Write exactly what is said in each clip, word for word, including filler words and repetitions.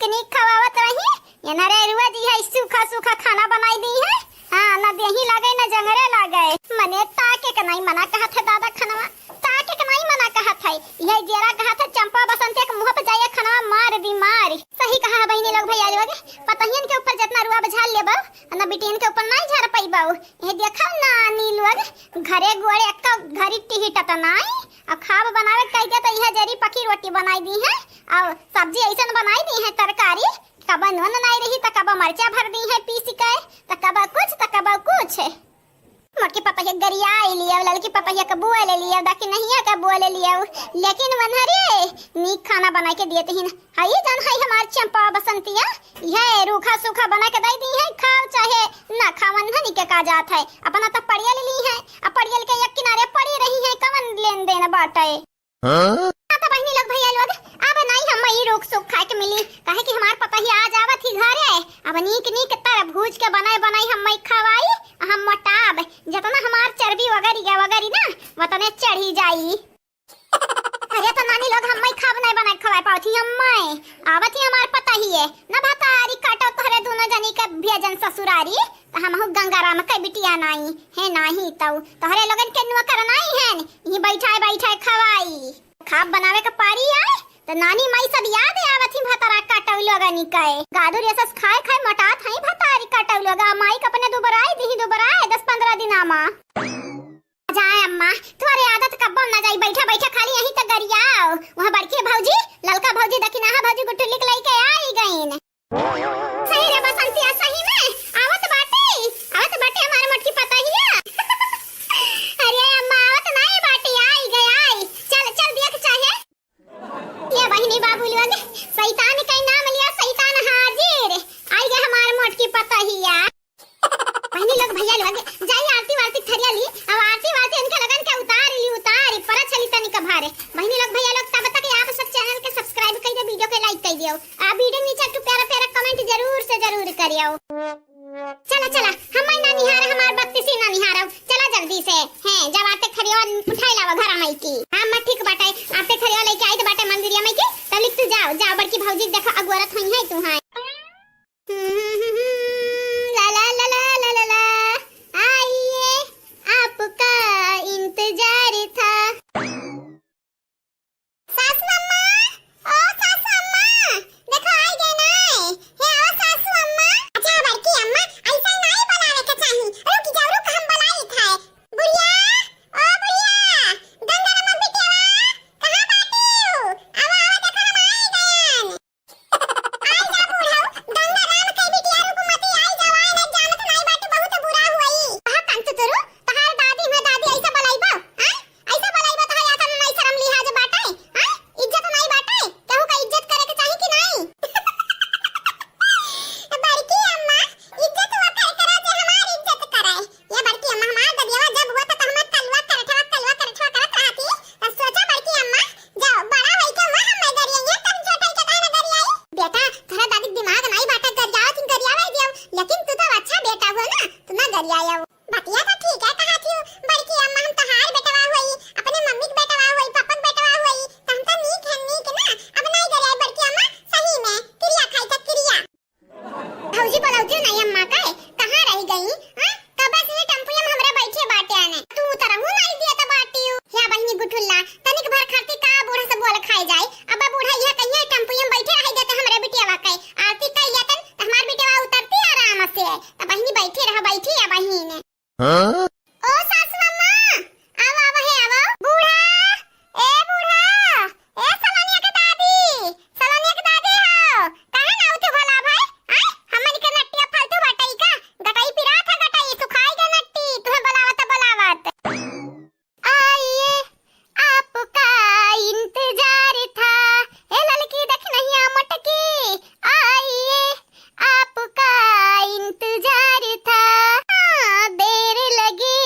नीक खवावत रही, एनहरे रोज इहै सूखा सूखा खाना बनाई दिहैं। हाँ, न देही लागे, न जंगरे लागे। मने ताके के नाहीं मना कहत है दादा खनवा, ताके के नाहीं मना कहत है। इहै जेरा कहत है चंपा बसंतिया के मुँह पे जाइए खनवा मार दी मार। सही कहा है बहिनी लोग, भैया लोग, पतहियन के ऊपर जेतना रुआ बझार लेबो, न बिटियन के ऊपर नाहीं झर पइबो। इहै देखा नानी लोग, घरे गोड़े एक्का घरी टिहिटत नाहीं, अब खाब बनावे के कहि दे त इहै जेरी पकी रोटी बनाई दिहैं, अउर सब्जी अइसन बनाई दिहैं, तरकारी, कबा नून नाहीं रही, त कबा मरचा भर दिहैं पीस के, त कबा कुछ, त कबा कुछ। मोटकी पतहिया गरियाइ लिया, ललकी पतहिया के बोल लिया, दखिनहिया के बोल लिया, लेकिन वनहरी नीक खाना बनाइ के दियत हीं। हई जौन हई हमार चंपा बसंतिया, इहै रूखा सूखा बनाइ के दइ दिहैं, खाव चाहे ना खाव, वनहरी के का जात है, अपना त पड़ियल लिहैं, अब पड़ियल के एक किनारे पड़ी रहिहैं, कवन लेन देन बाटे। हाँ? हाँ, त बहिनी लोग, भैया लोग, अब नाहीं हम्मै ई रूख सूख खाए के मिली, काहे कि हमार पतहिया आज आवत ही घरे, अब नीक नीक तरबूज के बनाए बनाए हम्मै खवाई, हम मोटाब, जतना हमार चर्बी वगरी गा वगरी ना, वतने चढ़ी जाई। अरे त नानी लोग, हम्मै खाब नाहीं बनाए खवाए पावत ही हम्मै, आवत ही हमार पतहिए, ना भतारी काटो तोहरे दुनो जनी के भेजन ससुरारी, त हमहू गंगाराम के बिटिया नाहीं, है नाहीं तउ तोहरे लोगन के नौकर नाहीं हैं, इहीं बैठाए बैठाए खवाई। खाब बनावे के पारी आए, त नानी माई सब याद आवत ही भतरा काटउ लोगन के। गादुर यसस खाए खाए मोटात हई भतारी काटउ लोग, माई के अपने दुबराए दिही दुबराए दस पन्द्रह दिना मा। जाए अम्मा, तोहरे आदत कब्बो ना जाई, बैठा बैठा खाली यहीं त गरियाओ। वहाँ बड़की भौजी, ललका भौजी, दखिनहा भौजी गुठुली के लइके आई गईन। सही रे बसंतिया, सही में आवत बाटे, आवत बाटे हमार मोटकी पतहिया। अरे अम्मा, आवत नाई बाटे, आई गई, आई। चल, चल, देख चाहे। ये बहिनी बाबू लोग, शैतान के नाम लिया, शैतान हाजिर। आई गई हमार मोटकी पतहिया। बहिनी लोग, भैया लोग, जाई आरती वारती थरिया ली, अब आरती वारती इनके लगन के उतार ली, उतार, पर चली तनिक भारे। बहिनी लोग, भैया लोग, तब तक आप सब channel के subscribe कइ दे, video के like कइ दियो, आ video नीचे एक ठो प्यारा प्यारा comment जरूर से जरूर करियो। चला चला, हम्मै ना निहार, हमार बत्तीसी ना निहार, चला जल्दी से। हैं, जब आरती थरिया उठाई लावा घर माई की। हाँ, मैं ठीक बाटे, आरती थरिया लइके आई त बाटे मंदिरिया माई की, तब लिख तू जाओ, जाओ बड़की भौजी देखो अगोरत होइहैं तू, हाँ। ला ला ला ला ला ला ला, आइए, आपका इंतजार था। सासू अम्मा, ओ सासू अम्मा, देखो आई गए ना। हे आओ सासू अम्मा। अच्छा बड़की अम्मा, ऐसा नहीं बोलावे के चाही। रुक जाओ, रुक, हम बोलाई था। बुढ़िया, ओ बुढ़िया, गंगाराम बिटिया, कहाँ बाटी हो? आवा, आवा, देखो हम आई गए। आई जा बूढ़ऊ, गंगाराम के बिटिया रुकुमती, आई जा, आए ना जानत नाई बाटू, बहुत बुरा हुई। कहा कंचुतुरु, तहार दादी हुआ दादी ऐसा बलाइबा, हाँ? ऐसा बलाइबा तहार यातन नाई शरम लिहाज बाटे, हाँ? इज्जत नाई बाटे, केहू का इज्जत करे के चाही कि नाई? बड़की अम्मा, इज्जत वो कर करे जे हमार इज्जत करे। ये बड़की अम्मा, हमार ददियावा जब हुआ त हमार कलवा करठवा, कलवा करठवा करत रहती। त सोचा बड़की अम्मा, जब बड़ा होई के हुआ हम गरियाई, तब छोटई के काहे ना गरियाई? बेटा, तोहरा दादी के दिमाग नाई बाटा, गरियावा थी गरियावा दियो, लेकिन तू तो अच्छा बेटा हुआ ना, तू ना गरियायो। बतिया तो ठीक है कहा थी बड़की अम्मा, हम तहार बेटवा हुई, अपने मम्मी के बेटवा हुई, पापा के बेटवा हुई, त हम तो नीक है, नीक ना, अब नाई गरियाई बड़की अम्मा, सही में, किरिया खाई त किरिया। भौजी बोलौतियो नाई अम्मा का, कहाँ रहि गई? हाँ? कब से ये टेम्पुए में हमरा बैठे बाटे आने। तू उतरहू नाई दिया त बाटियो। या बहिनी गुठुल्ला, तनिक भर खातिर का बूढ़ा से बोल खाए जाए। अब बूढ़ा यह कहिए टेम्पुए में बैठे रह जाते हमरे बिटियावा के। आरती कर लेतन, त हमार बिटियावा उतरती आराम से। त बहिनी बैठे रह, बैठी या बहिन। हाँ? ओ सासू अम्मा, आवा, आवा, हे आवा। बूढ़ा, ए बूढ़ा, ए सलोनिया के दादी, सलोनिया के दादी हो, काहे ना उठे भला भाई? आय, हमन के नटिया फालतू बटई का? गटई पिरात है, गटई सुखाई के नट्टी, तुहे बोलावत, बोलावत। आइए, आपका इंतजार था। ए ललकी देख नहीं आ मटकी, आइए, आपका इंतजार था। हाँ, देर लगी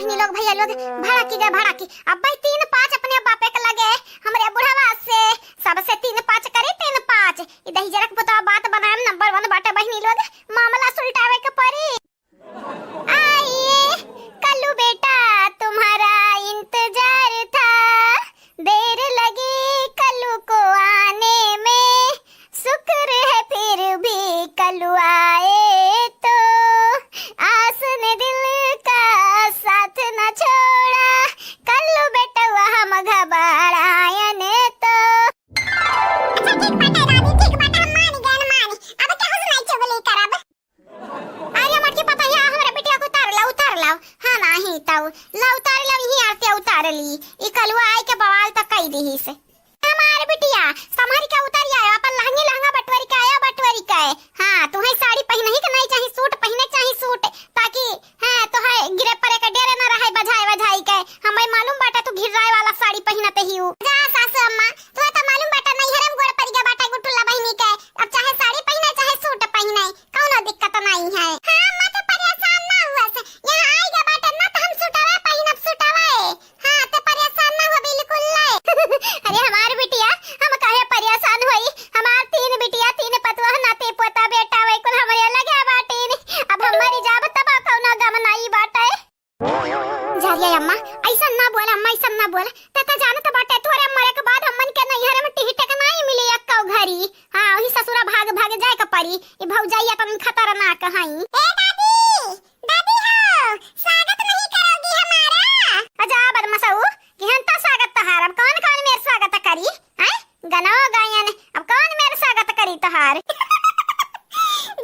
बहिनी लोग, भैया लोग, भड़की गए, भड़की। अब भाई तीन पाँच अपने बापे के लगे, हमरे बुढ़वा से, सबसे तीन पाँच करे, तीन पाँच। ई दहिजरक पुतवा बात बनाए में नंबर वन बाटे बहिनी लोग, मामला सुलटावे के पड़ी। आइए कल्लू बेटा, तुम्हारा इंतजार था, देर लगी कल्लू को आने में, शुक्र है फिर भी कल्लू आए तो, आस ने दिल का साथ न छोड़ा, कल्लू बेटवा हम घबरायन तो। अच्छा ठीक बाटे दादी, ठीक बाटे, हम मानी गए, मानी। अब केहू से नहीं चुगली करब। अरे मोटकी पतोहिया, हमरे बिटिया के उतार ला, उतार ला। हाँ, नाही तउ। ला उतार ला, यही आरती उतार ली। ई कलुआ आई के बवाल त कई दिहिस। हमार बिटिया, संभरी के उतार आयो, अपन लहंगी लहंगा बटोरी के आयो, बटोरी के। हाँ, तुहे साड़ी पहिनही के नहीं चाही, सूट पहिने चाही, सूट, ताकि, हाँ, तोहे गिरे पड़े के डेरे न रहे बझाए बझाई के। हमें मालूम बाटे तू घिर्राए वाला साड़ी पहिनत हिउ। जा सासु अम्मा, तोहे त मालूम बाटे नैहरे में गोड़ परि गया बाटे गुटुल्ला बहिनी के। अब चाहे साड़ी पहिने, चाहे सूट पहिने, कौनो दिक्कत नहीं है। हाँ, अम्मा, ते परेशान ना हुआ से। यहाँ आई गया बाटे ना, तो हम सुटवा पहिनब, सुटवा। हाँ, ते परेशान ना हुआ, बिल्कुल नहीं। अरे हमार बिटिया, हम काहे परेशान होई? हमार तीन बिटिया, तीन पतोह, नाती पोता, बेटा, वही कुल हमरे लगे बाटीन। अब हम मरी जाब तब कौनो गम नहीं बाटे। जरिया अम्मा, ऐसा ना बोला अम्मा, ऐसा ना बोला। ते तो जानत बाटे, तोरे मरे के बाद हमन के नैहर में टिहटे के नहीं मिली एक्को घरी। हाँ, वही ससुरा भाग भाग जाए के पड़ी। ई भौजाई अपन खतरनाक हई। ए दादी, दादी हो, स्वागत नहीं करोगी हमारा? अजा बदमाशऊ, केहन ता स्वागत तहार? अब कौन कौन मेर स्वागत करी? हैं? गनवा गायन, अब कौन मेर स्वागत करी तहार?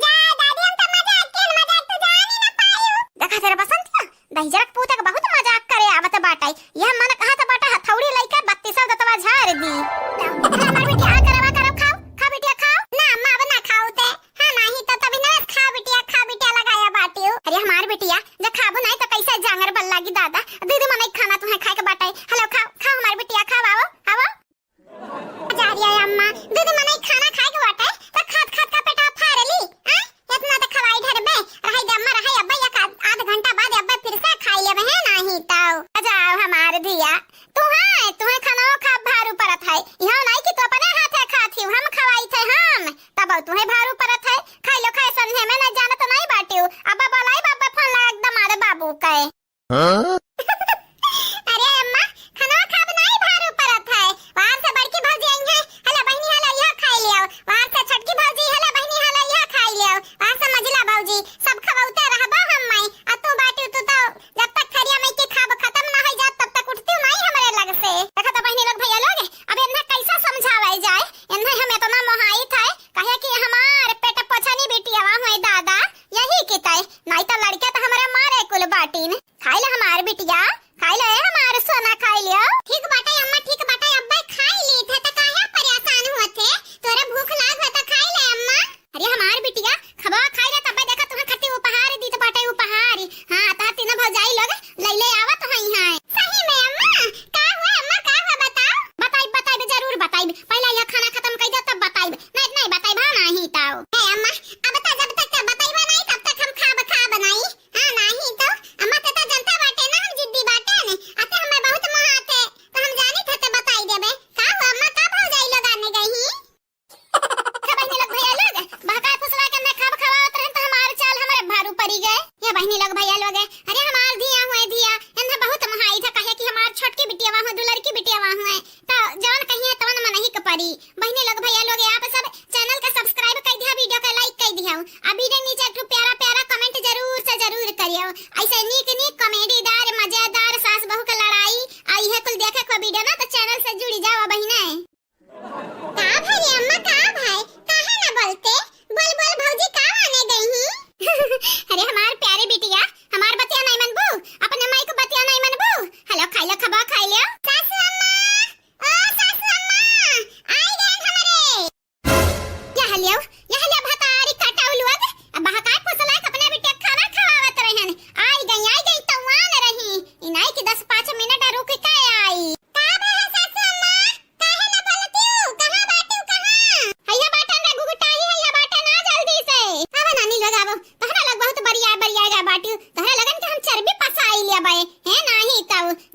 जा दादी, हम तो मजाक के, मजाक तो जान ही ना पाई। देखा तेरा बसंतिया, दहिजरक पूत के बहुत मजाक करे आवत बाटे। यह मन कहत बाटे हथौड़ी लइके बत्तीसौ दतवा झार दी। हमार बिटिया, आ करवा करब, खाओ, खा बिटिया, खाओ। ना अम्मा, अब ना खाओ ते। हाँ, नाही तो तभी ना खा बिटिया, खा बिटिया लगाया बाटियो। अरे हमार बिटिया, जब खाबो नाही तो कैसे जांगर बल लागी दादा? दीदी मनई खाना तुम्हें खाए के बाटे। हेलो, खाओ, खाओ हमार बिटिया, खाओ, आओ, आओ। जा रिया अम्मा, दीदी मनई खाना खाए के बाटे, तो खात खात का पेटा फाड़ ली, हाँ? इतना तो खवाई ढरबे, रहाई दे अम्मा, रहाई अब्बा, एक आध, आध घंटा बाद अब्बा फिर से खाई लेबे, है नाही तो। आ जाओ हमार धिया, तू है, तुम्हें खाना खा भारू परत है, यहाँ नहीं कि तू अपने हाथे खात ही, हम खवाई थे हम, तब तुम्हें भारू परत है, खाई लो खाए संझे में, न जानत नहीं बाटियो, अब्बा बोलाई बाबा फोन लगा दमाद बाबू के। हाँ? अरे अम्मा, खाना खाब नाही भारू परत है। वहाँ से बड़की भौजी आई है, हला बहिनी हला यह खाई लियो। वहाँ से छोटकी भौजी, हला बहिनी हला यह खाई लियो। वहाँ से मझला भौजी, सब खबौते रहबो हम माई। आ तू बाटी, तू तो जब तक थरिया में के खाब खत्म ना हो जात, तब तक उठती नहीं हमरे लग से। देखा तो बहिनी लोग, भैया लोग, अब इन्हें कैसा समझावे जाए? इन्हें हम इतना मोहाइत है, कहे कि हमार पेट पोछनी बिटिया हुए दादा, यही की तय, नहीं तो लड़के तो हमारे मारे कुल बाटीन। खाई ले हमार बिटिया, खाई ले हमार सोना, खाई लियो। ठीक बाटे अम्मा, ठीक बाटे, अब्बे खाई ली थे, त काहे परेशान होत थे? तोरे भूख लाग हो त खाई ले अम्मा। अरे हमार बिटिया, खबा खाई ले, तब्बे देखा तुम्हें खट्टी उपहार दी त बाटे उपहार। हाँ, तहार तीनों भौजाई लोग लैले आवत हई हैं। सही में अम्मा? का हुआ अम्मा, का हुआ बताओ? बताइब, बताइब, जरूर बताइब। पहले यह खाना खत्म कर दे तब बताइब। नहीं, नहीं बताइब, हाँ, नहीं ताओ। ए अम्मा, अब त जब तक ते बताइबा नहीं तब तक हम खाब, खाब नहीं। हाँ, नाही तो, अम्मा, ते तो जनता बाटे ना, हम जिद्दी बाटी।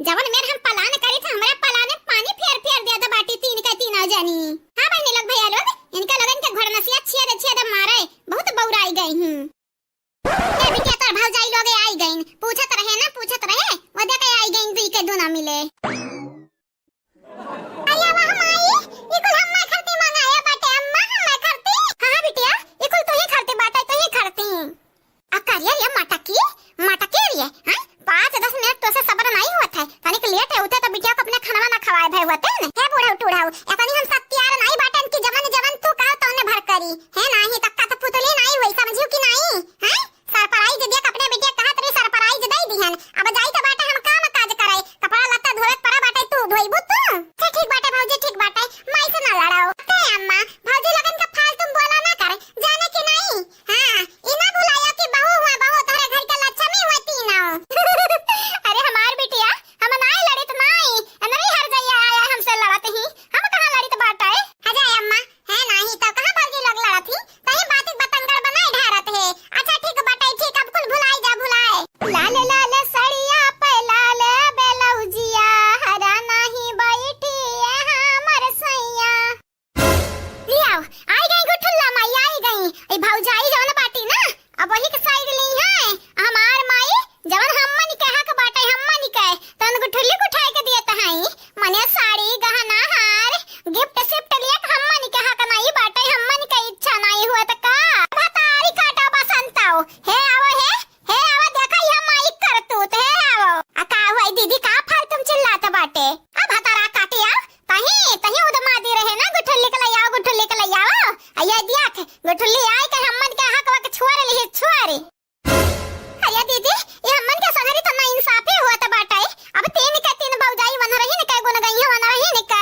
जवन मेर हम plan करी था, हमरा plan में पानी फेर फेर देत बाटी तीन के तीनों जनी। हाँ बहिनी लोग, भैया लोग, इनका लोगन के घोड़नसिया छेद छेद मारे, बहुत बौराई गई हूँ। ए बिटिया, तोर भौजाई लोग आई गईन, पूछत रहे ना, पूछत रहे, वो देखे आई गईन, दुई के दुना मिले। अरे वाह माई, ई कुल हम्मा खरती मंगाया बाटे अम्मा, हम्मा खरती। हाँ, हाँ बिटिया, ई कुल तोही खरती बाटे, तोही खरती। आ करिया रे मटकी, मटकी रे, हैं? पाँच दस मिनट तोसे सबर नाई होत है, तनिक लेट है उते तो बिटिया को अपने खाना ना खवाए भय होते न। हे बूढ़ऊ टूढ़ऊ, एतनी हम सत्यार नाई बाटन कि जवन जवन तू कहो तौने भर करी। हे नाही, तक्का तो पुतली नाई हुई, समझियो कि नाई? हैं? Surprise दिया, अपने बिटिया कहत रही surprise दे दिहन। अब जाई तो बाटे हम काम काज करे, कपड़ा लत्ता धोवे के पड़ा बाटे, तू धोइबू तू? अच्छा ठीक बाटे भौजी, ठीक बाटे, माई से ना लड़ाओ। ते अम्मा, भौजी लगन का फालतू बोला ना कर, जाने कि नाई? हाँ, ई ना भुलाया कि बहू हुआ बहू, तोहरे घर के लक्ष्मी हुआ तीनों। अरे हमार बिटिया, हम नाई लड़ित नाई, नहीं हर जइया आया हमसे लड़त ही, हम कहाँ लड़ित बाटे? अजय अम्मा, है नाही तो कहाँ भौजी लोग लड़त ही? कहीं बात बतंगड़ बनाए ढारत है। अच्छा ठीक बाटे, ठीक, अब कुल भुलाई जा, भुलाए। लाल लाल सड़िया पे लाल ब्लाउजिया, हरा नाही बैठी है हमर सैया। लियाओ, आई गई गुठुल्ला माई, आई गई। ए भौजाई जवन बाटी ना, अब वही के side ली है। हमार माई जवन हमन के हक बाटे, हमन के, तन गुठुल्ली उठाए के दिए तहाई। मने साड़ी, गहना, हार, gift सिफ्ट लिए के हमन के हक नाई बाटे, हमन के इच्छा नाई हुआ त का? भतारी काटा बसंताओ, हे आवो हे, हे आवो, देखा ये माई करतूत, हे आवो। आ का हुआ दीदी, का फालतू में चिल्लात बाटे? अब भतारा काटिया, तही, तही उदमा दी रहे ना, गुठुल्ली के लइयाओ, गुठुल्ली के लइयाओ। आ ये दिया थे, गुठुल्ली आई के हमन के हक वक छुअर लिही, छुअर। अरे दीदी, ये हमन के संगरी तो नाइंसाफी होत बाटे। अब तीन के तीन भौजाई वनरहिन के गुन गई है, वनरहिन के।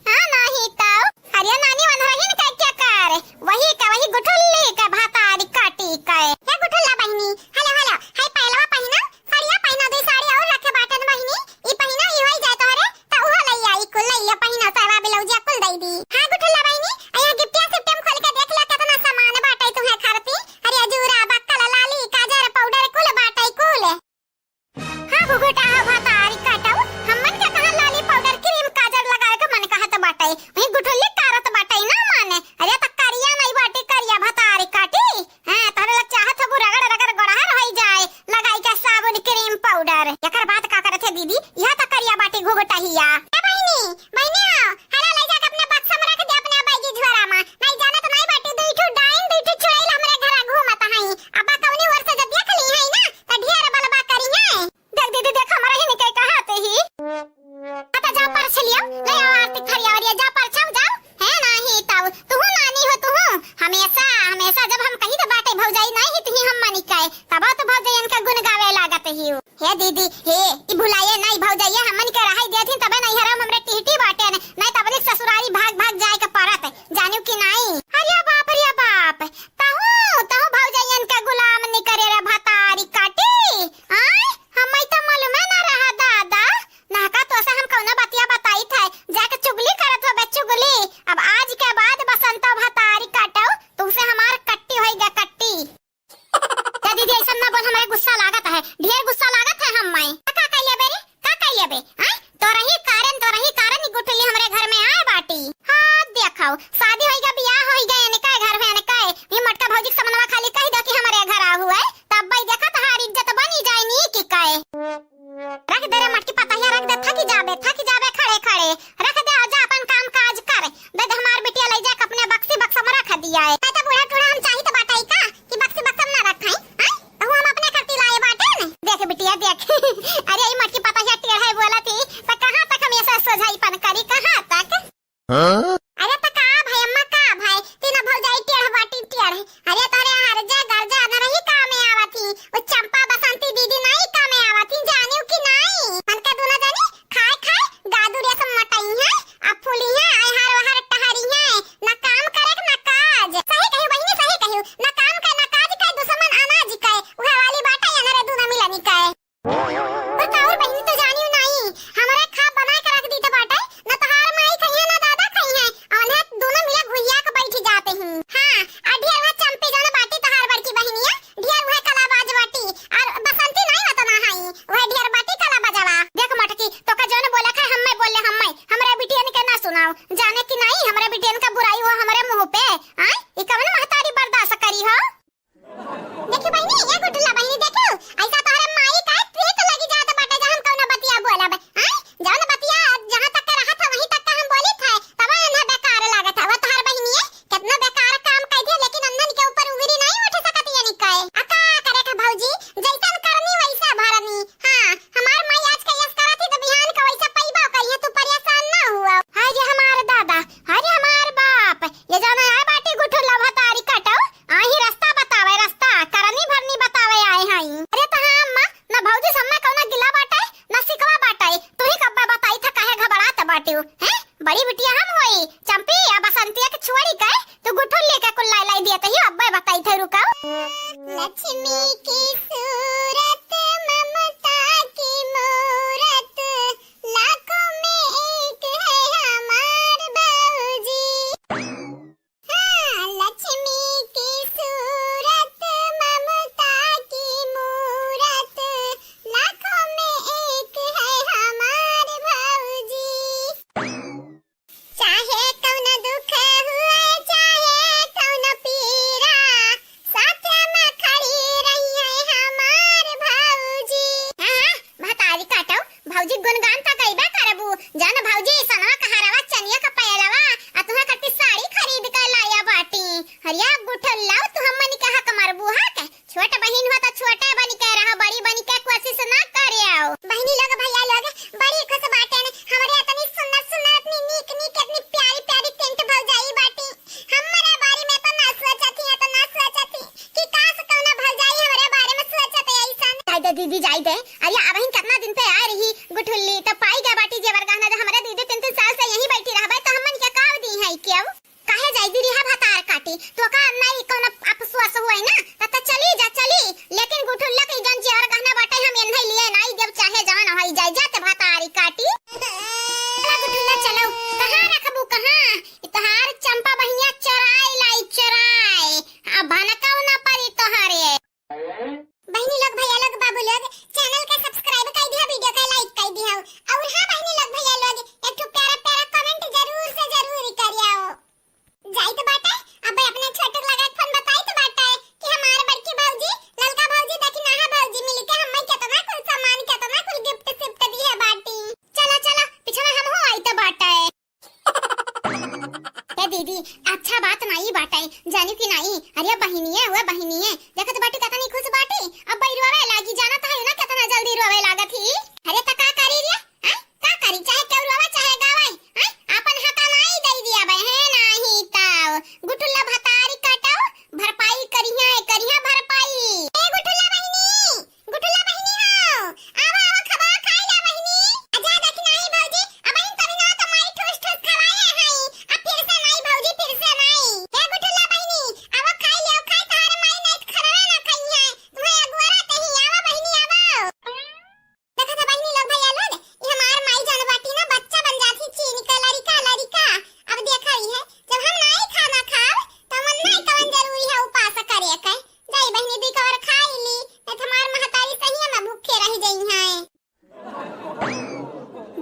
हाँ, नाही तो। अरे नानी वनरहिन के क्या कर? वही के वही गुठुल्ली के भतारी काटी के। हे गुठुल्ला बहिनी, हेलो, हेलो, हाय पहलवा पहिना, साड़िया पहिना, दे साड़ी और रखे बाटन बहिनी, ई पहिना, ई होई जाए तोहरे, त उहो लइया, ई कुल लइया पहिना, साया ब्लाउजिया कुल दई दी। हाँ गुठुल्ला बहिनी, अया गिफ्टिया सिफ्टिया में खोल के देख ला, केतना सामान बाटे तुहे खरती। अरे जूरा, बक्कल, लाली, काजर, पाउडर कुल बाटे कुल। हाँ घुघुटा, भतारी काटऊ, हमन के कहाँ लाली, पाउडर, क्रीम, काजर लगावे के मन कहत बाटे, वही गुठुल्ली कारत बाटे ना माने। अरे त करिया नहीं बाटे, करिया भतारी काटी। हाँ, तोहरे लोग चाहत हबू रगड़ रगड़ गोड़हर होई जाए, लगाई के साबुन, क्रीम, पाउडर। एकर बाद का करत है दीदी? यह त करिया बाटी घुघुटहिया। ए बहिनी, बहिनी आओ, हला ले जाके अपने बक्सा में रख दे अपने अब्बाई जी झोरा में। नहीं जानत नहीं बाटी, दुई ठो डाइन, दुई ठो चुड़ैल हमरे घरा घूमत हई। अब्बा कौनी ओर से जब देख ली है ना, त ढेर बलबा करी है। देख दीदी, देख, हमरा ही निके कहाते ही। आता जा परछ लियो, ले आओ आरती थरिया वरिया, जा परछम जाओ। है नाही तब, तुहू नानी हो तुहू। हमेशा, हमेशा जब हम कही तो बाटे भौजाई नाही ही तुही हम मनी काए, तब तो भौजाई इनका गुण गावे लागत ही हो। हे दीदी, हे, ई भुलाए नाही भौजाई, हमन के रहाई देथिन तबे नहीं हरम हमरे टिहटी बाटे न, नहीं तब ससुरारी भाग भाग जाए के पड़त, जानियो कि नाही? अरे बाप रे बाप, तहू, तहू भौजाइयन के गुलाम निकरे रे भतारी काटी। आय, हम्मै त मालूमे ना रहा दादा। नहका तोसे हम कौनो बतिया बताई थे, जाके चुगली करत होबे चुगली। अब आज के बाद बसंतो भतारी काटो, तुमसे हमार कट्टी होई गा कट्टी। ए दीदी, ऐसन ना बोल, हमरे गुस्सा लागत है, ढेर गुस्सा लागत है हम्मै। का कइले बे रे? का कइले बे? हैं? तोरही कारण, तोरही कारण ई गुठली हमरे घर में आए बाटी। हाँ, देखो, शादी होई गा, बियाह होई गा, एने काहे घर में, एने काहे? ई मोटका भौजी के समनवा खाली कह दो कि हमरे घर आ हुए, तब भाई देखा तहार इज्जत बनी जाए नी कि काहे? रख दे रे मटकी पतहिया, रख दे, थकी जाबे, थकी जाबे खड़े खड़े। रख दे, जा अपन काम काज कर। दे दे हमार बिटिया, ले जाके अपने बक्सी बक्सा में रख दिया है। नहीं तो बूढ़ा टूढ़ा हम चाहित बाटे का कि बक्सी बक्सा में ना रखाई? हैं? तहू हम अपने खर्ची लाए बाटे न। देख बिटिया देख। अरे ई मटकी पतहिया टेढ़ा बोलत ही, त कहाँ तक हम ऐसा सोझाईपन करी, कहाँ तक? हाँ? अरे त का भाई अम्मा, का भाई, तीनों भौजाई टेढ़ बाटी टेढ़। अरे तोरे हरजा गरजा न रही कामे आवत ही, वो चंपा बसंती दीदी नहीं कामे आवत ही, जानियो कि नहीं? उनके दोनों बड़ी बिटिया हम होई, चंपी, अब बसंतिया के छोड़ी के, तू गुठुल्ली के कुल लाई लाई दिया तहियो, अब्बे बताई थे, रुकाओ। लक्ष्मी की सूरत, ममता की मूरत, लाखों में एक है हमार भौजी। हाँ, लक्ष्मी की सूरत, ममता की मूरत, लाखों में एक है हमार भौजी। चाहे कौनो दुख हुए, चाहे कौनो पीरा, साथ में खड़ी रही है हमार भौजी। हाँ, हाँ, भतारी काटो, भौजी गुणगान त गइबे करबू। जान भौजी, सनवा कहारवा, चनिया का पयलवा, आ तुहा खातिर साड़ी खरीद के लाया बाटी। हरिया गुठुल्ला, तू हमनी के हक मरबू हा के? छोट बहिन हो त छोटे बन के रहो, बड़ी बन के कोशिश ना करे आओ। बहिनी लोग, भैया लोग, बड़ी खुश बाटे ने, हमरे इतनी सुंदर सुंदर, इतनी नीक नीक, इतनी प्यारी प्यारी टेंट भौजाई बाटी। हमरे बारे में तो ना सोचत ही, तो ना सोचत ही कि काश कौनो भौजाई हमरे बारे में सोचत है ऐसन। जाई दे दीदी, जाई दे। अरे अबहिन कितना दिन पे आ रही गुठुल्ली, तो पाई गया बाटी जेवर गहना, जो हमरे दीदी तीन तीन साल से यहीं बैठी रहबे तो हमन के काव दी है क्यों? काहे जाई दी रिहा भतार काटी? तो का नहीं कोनो अफसोस हुए ना? त, त चली जा, चली। लेकिन गुठुल्ला के जौन जेवर गहना बाटे, हम एन्हे लिए नाई देब, चाहे जवन होई जाई, जाते भतारी काटी। चला गुठुल्ला, चलो। कहाँ रखबू, कहाँ? ई तोहार चंपा बहिनिया चोराई लाई, चोराई। आ भनकाऊ ना परी तोहरे। बहिनी लोग, भैया लोग, बाबू लोग, चैनल के सब्सक्राइब कर दिया, वीडियो के लाइक कर दिया। और हाँ बहिनी लोग, भैया लोग, एक ठो प्यारा प्यारा कमेंट जरूर से जरूर करियो। जाइत बाटे, अब अपने छोटू लगा के फोन बताइत बाटे कि हमार बड़की भौजी, ललका भौजी, दखिनाहा भौजी मिलके हम्मे केतना कुल सामान, केतना कुल गिफ्ट सिफ्ट दिहे बाटी। चला, चला, पीछे में हमहू आइत बाटे। ए दीदी, अच्छा बात नाई बाटे, जानी कि नाई? अरे बहिनिये हुए बहिनिये, देखत बाटी केतनी खुश बाटी, अब रोवे लागी, जानत है ना केतना जल्दी रोवे लागत ही। अरे त का करी रे? हैं? का करी? चाहे केहू रोवे, चाहे गावे, हैं? आपन हका नाई दई दिया बे, है नाही ताव। गुठुल्ला भतारी काटो, भरपाई करिहा, करिहा भरपाई। ए गुठुल्ला बहिनी, गुठुल्ला बहिनी हो, आवा, आवा, खबा खाई ला बहिनी। अजा देख नाही भौजी, अबहिन तभी ना तो माई ठूस ठूस खवाए हई, अब फिर से नाही भौजी, फिर से नाही। हे गुठुल्ला बहिनी, आवा खाई ले, खाई तोहरे माई नहीं खरवे ना खाई है, तुम्हें अगुआरा कहीं, आवा बहिनी, आवा। देखा था बहिनी लोग, भैया लोग, ये हमार माई जान बाटी ना, बच्चा बन जाती चीनी का लड़िका, लड़िका। अब देखा ही है, जब हम नाही खाना खाब, तो मन नाही कवन जरूरी है उपास करे के। जाई बहिनी, दुई कवर खाई ली, नहीं तो हमार महतारी सही में भूखे रह जाई हैं।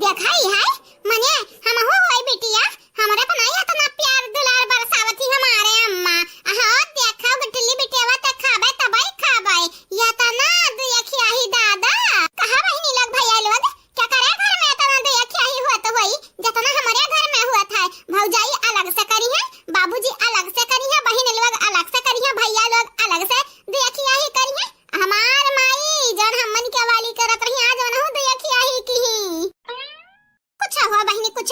देखा ही है, मने हमहू होई बिटिया, हमरा पर नाही इतना प्यार दुलार बरसावत ही हमारे अम्मा। हाँ, देखा गुठुल्ली बिटियावा, ते खाबे तबई खाबे, इतना दुई अखिया ही दादा। कहा बहिनी लोग, भैया लोग, क्या करे घर में इतना दुई अखिया ही हुआ तो होई, जितना हमारे घर में हुआ था। भौजाई अलग से करी है, बाबूजी अलग से करी है, बहिन लोग अलग से करी है, भैया लोग अलग से दुई अखिया ही करी है। हमार माई जौन हमन के वाली करत रही, आज ओनहु दुई अखिया ही की ही। कुछ हुआ बहिनी, कुछ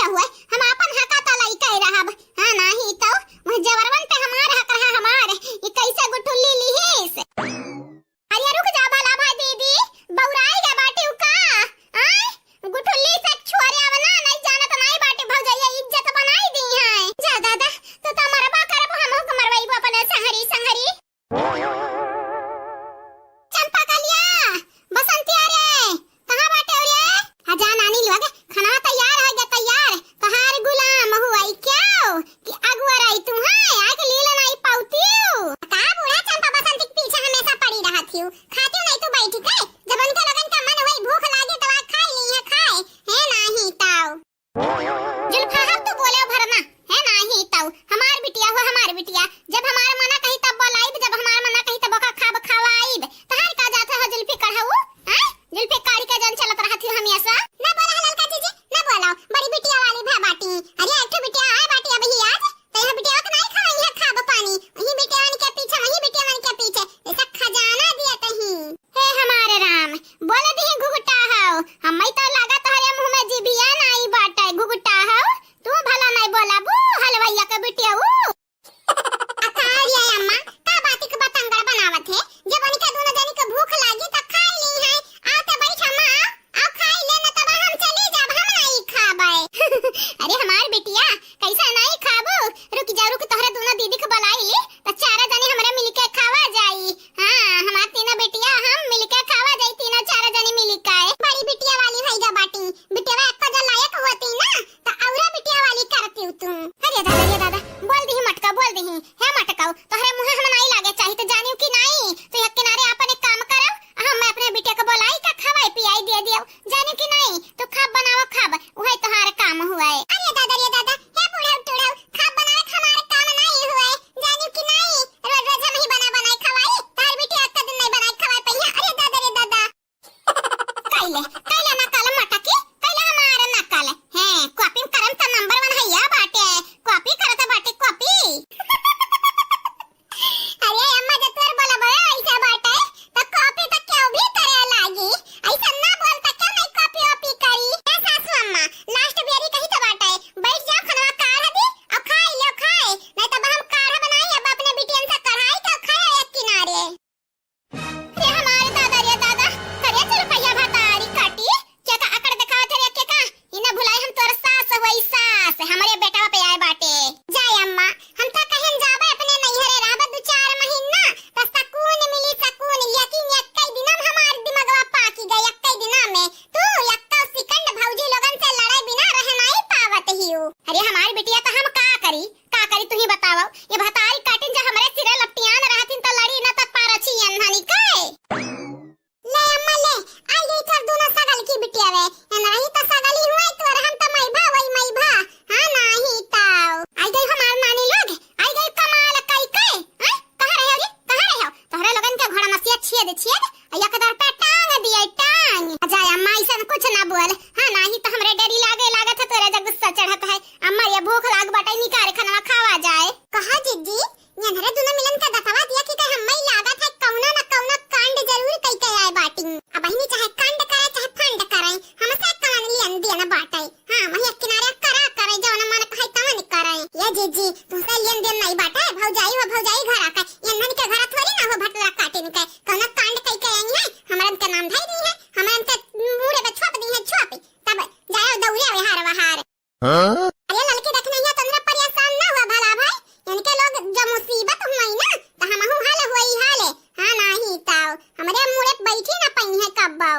कुछ ना बोल। हाँ, नाही तो हमरे डरी लागे, लागत है तोरे जब गुस्सा चढ़त है। अम्मा, ये भूख लाग बाटे, निकारे खनवा खावा जाए। कहा जिज्जी, एन्हरे दुनो मिलन का दतवा दिया कि कहे हम्मा ही लागत है कौनो न कौनो कांड जरूर कई के आए बाटी। अब बहिनी चाहे कांड करे चाहे फंड करे, हमसे कौन लेन देन बाटे। हाँ, वही एक किनारे करा करे, जौन मन कहे तवन करे। ये जिज्जी, तुमसे लेन देन नहीं बाटे, भौजाई हो भौजाई घर आके, एन्हन के घर थोड़ी ना हो भटला काटिन के, कौनो कांड कई के आई है, हमरन के नाम धई दी है, हमरन के मूड़े पे छोप दी है, छोप, तब जाए दौड़े आवे हार वहार। हाँ? अरे ललकी देख नहीं है, तोहरा परेशान ना हुआ भला भाई, इनके लोग जो मुसीबत हुई ना, तो हमहू हल हुई हाले। हाँ, नाही ताऊ, हमरे मूड़े पे बैठी ना पई है कब्बो।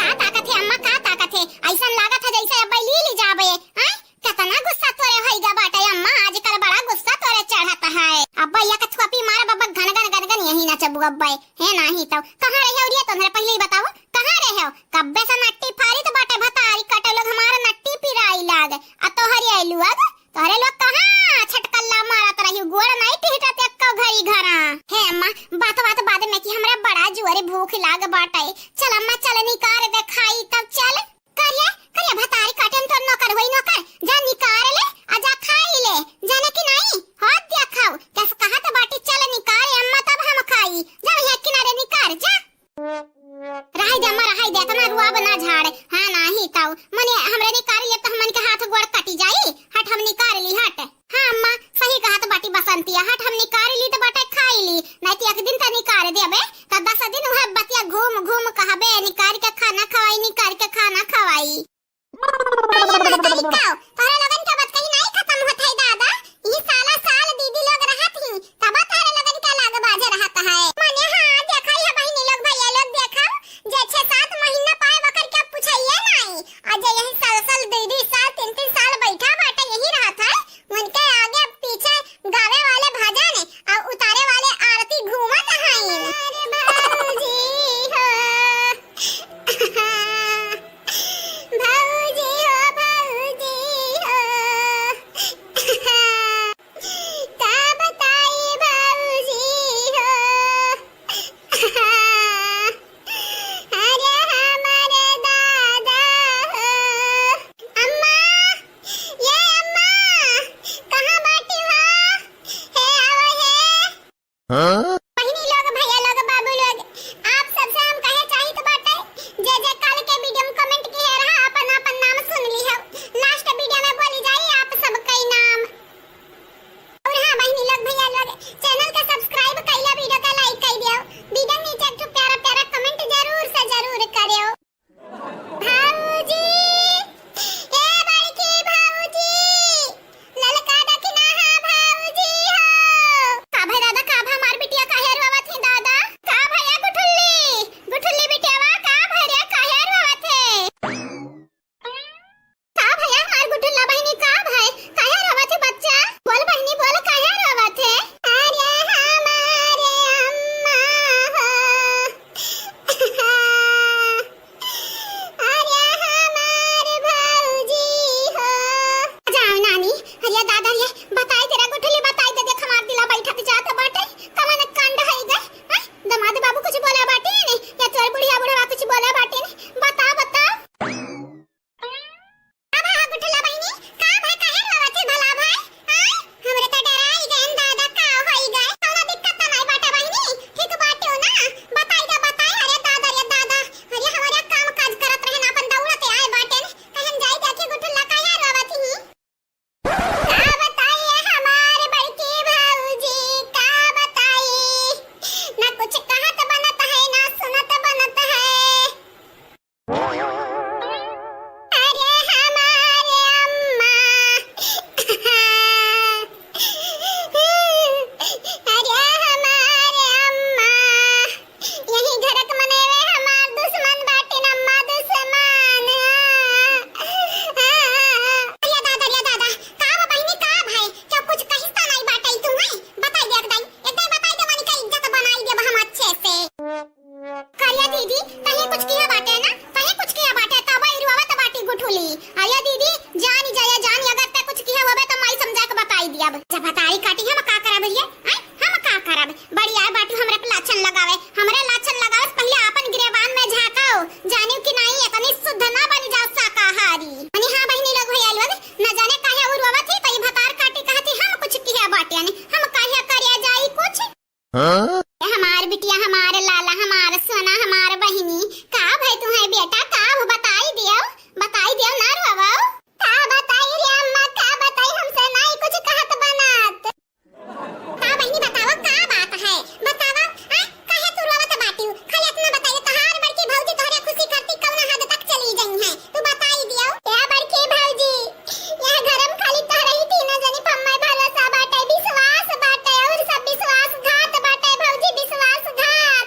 का ताकत है अम्मा, का ताकत है? ऐसन लागत है जैसे अब ली ली जाबे। हैं? कितना गुस्सा तोरे होइगा बाटे अम्मा, आजकल बड़ा गुस्सा तोरे चढ़त है। अब भैया का थुआपी मारा बब्बा घन घन घन घन यही नचबू अब्बे। है नाही तो कहाँ रहे हो रे, तोहरे पहले ही बताओ, कहाँ रहे हो? कब्बे से नट्टी फारी तो बाटे भतारी कटे लोग हमारा नट्टी पिराई लाग। आ तोहरी आइलू अब तोहरे लोग कहाँ छटकल्ला मारत रही, गोड़ नहीं टिहटत एक्को घड़ी घरा। हे अम्मा, बात बात बाद में कि हमरा बड़ा जुआरे भूख लाग बाटे। चल अम्मा, चल निकार दे खाई तब चल। करिए, करिए भतारी काटन तो नौकर होई नौकर, जा निकार ले, आ जा खाई ले, जाने कि नहीं? हो देखो, कैसे कहत बाटी चल निकार अम्मा तब हम खाई, जा ये किनारे निकार जा। रहाई दे अम्मा, रहाई दे, इतना रुआब ना झाड़। हाँ, नाही ताऊ, मने हमरे निकार लिए तो हमन के हाथ गोड़ कटी जाई। हट, हम निकार ली, हट। हाँ अम्मा, सही कहत बाटी बसंतिया, हट, हम निकार ली तो बाटे खाई ली, नहीं तो एक दिन तो निकार देबे, तो दस दिन वह बतिया घूम घूम कहबे, निकार के खाना खवाई, निकार के खाना खवाई। अरे माता, ई का? तोहरे लोगन के बात कहीं नहीं खत्म होत है दादा। ई साला साल दीदी लोग रहत ही, तब तोहरे लोगन के लाग बाजे रहत है। मने हाँ, देखा ही है बहिनी लोग, भैया लोग, देखा, जे छह सात महीना पाए बकर के पूछाइए नहीं। आ जे यही साल साल, दीदी साल, तीन तीन साल बैठा बाटे यही रहत है, उनके आगे पीछे गावे वाले भजन और उतारे वाले आरती घूमत हैं। अरे बाबूजी हो। भौजी हो, भौजी हो। का बताई भौजी हो। अरे हमर दादा हो। हाँ? ए हमार बिटिया, हमार लाला, हमार सोना, हमार बहिनी, का भय तुहैं बेटा, का हो बताई दियो, बताई दियो ना रोवो। का बताई रे अम्मा, का बताई, हमसे नाई कुछ कहत बनत। का बहिनी बतावा, का बात है, बतावा, हैं? काहे तू रोवत बाटिउ? खाली इतना बताइए, तोहार बड़की भौजी तोहरे खुशी खातिर कौना हद तक चली गई हैं, तू बताई दियो। ए बड़की भौजी, यह घर में खाली तोहरे ही तीनों जनी पर हम्मै भरोसा बाटे, विश्वास बाटे, और सब विश्वासघात बाटे भौजी, विश्वासघात।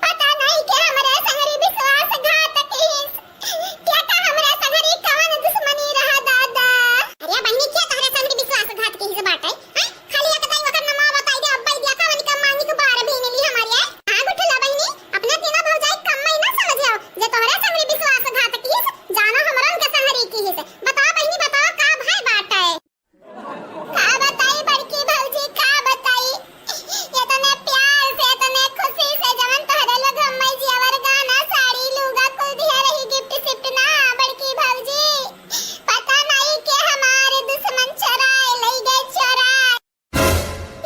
पता नहीं के हमरे संगरी विश्वासघात किहिस। के का हमरे संगरी कवन दुश्मनी रहा दादा? अरे बहिनी, के तोहरे संगरी विश्वासघात किहिस बाटे? हैं? खाली एक दाई ओकर नमवा बताई दे, अब्बा ई देखा वनिका मांगी के बार भी मिली हमारे। हाँ गुठला बहिनी, अपने तीनों भौजाई कम्मई ना समझियो, जे तोहरे संगरी विश्वासघात किहिस, जानो हमरन के संगरी किहिस। बताओ बहिनी, बताओ का भय बाटे? का बताई बड़की भौजी, का बताई? इतने प्यार से, इतने खुशी से जवन तोहरे लोग हम्मै जेवर गहना, साड़ी, लूगा कुल दिहे रही, gift सिफ्ट ना, बड़की भौजी। पता नहीं के हमार दुश्मन चोराए लई गए, चोराए।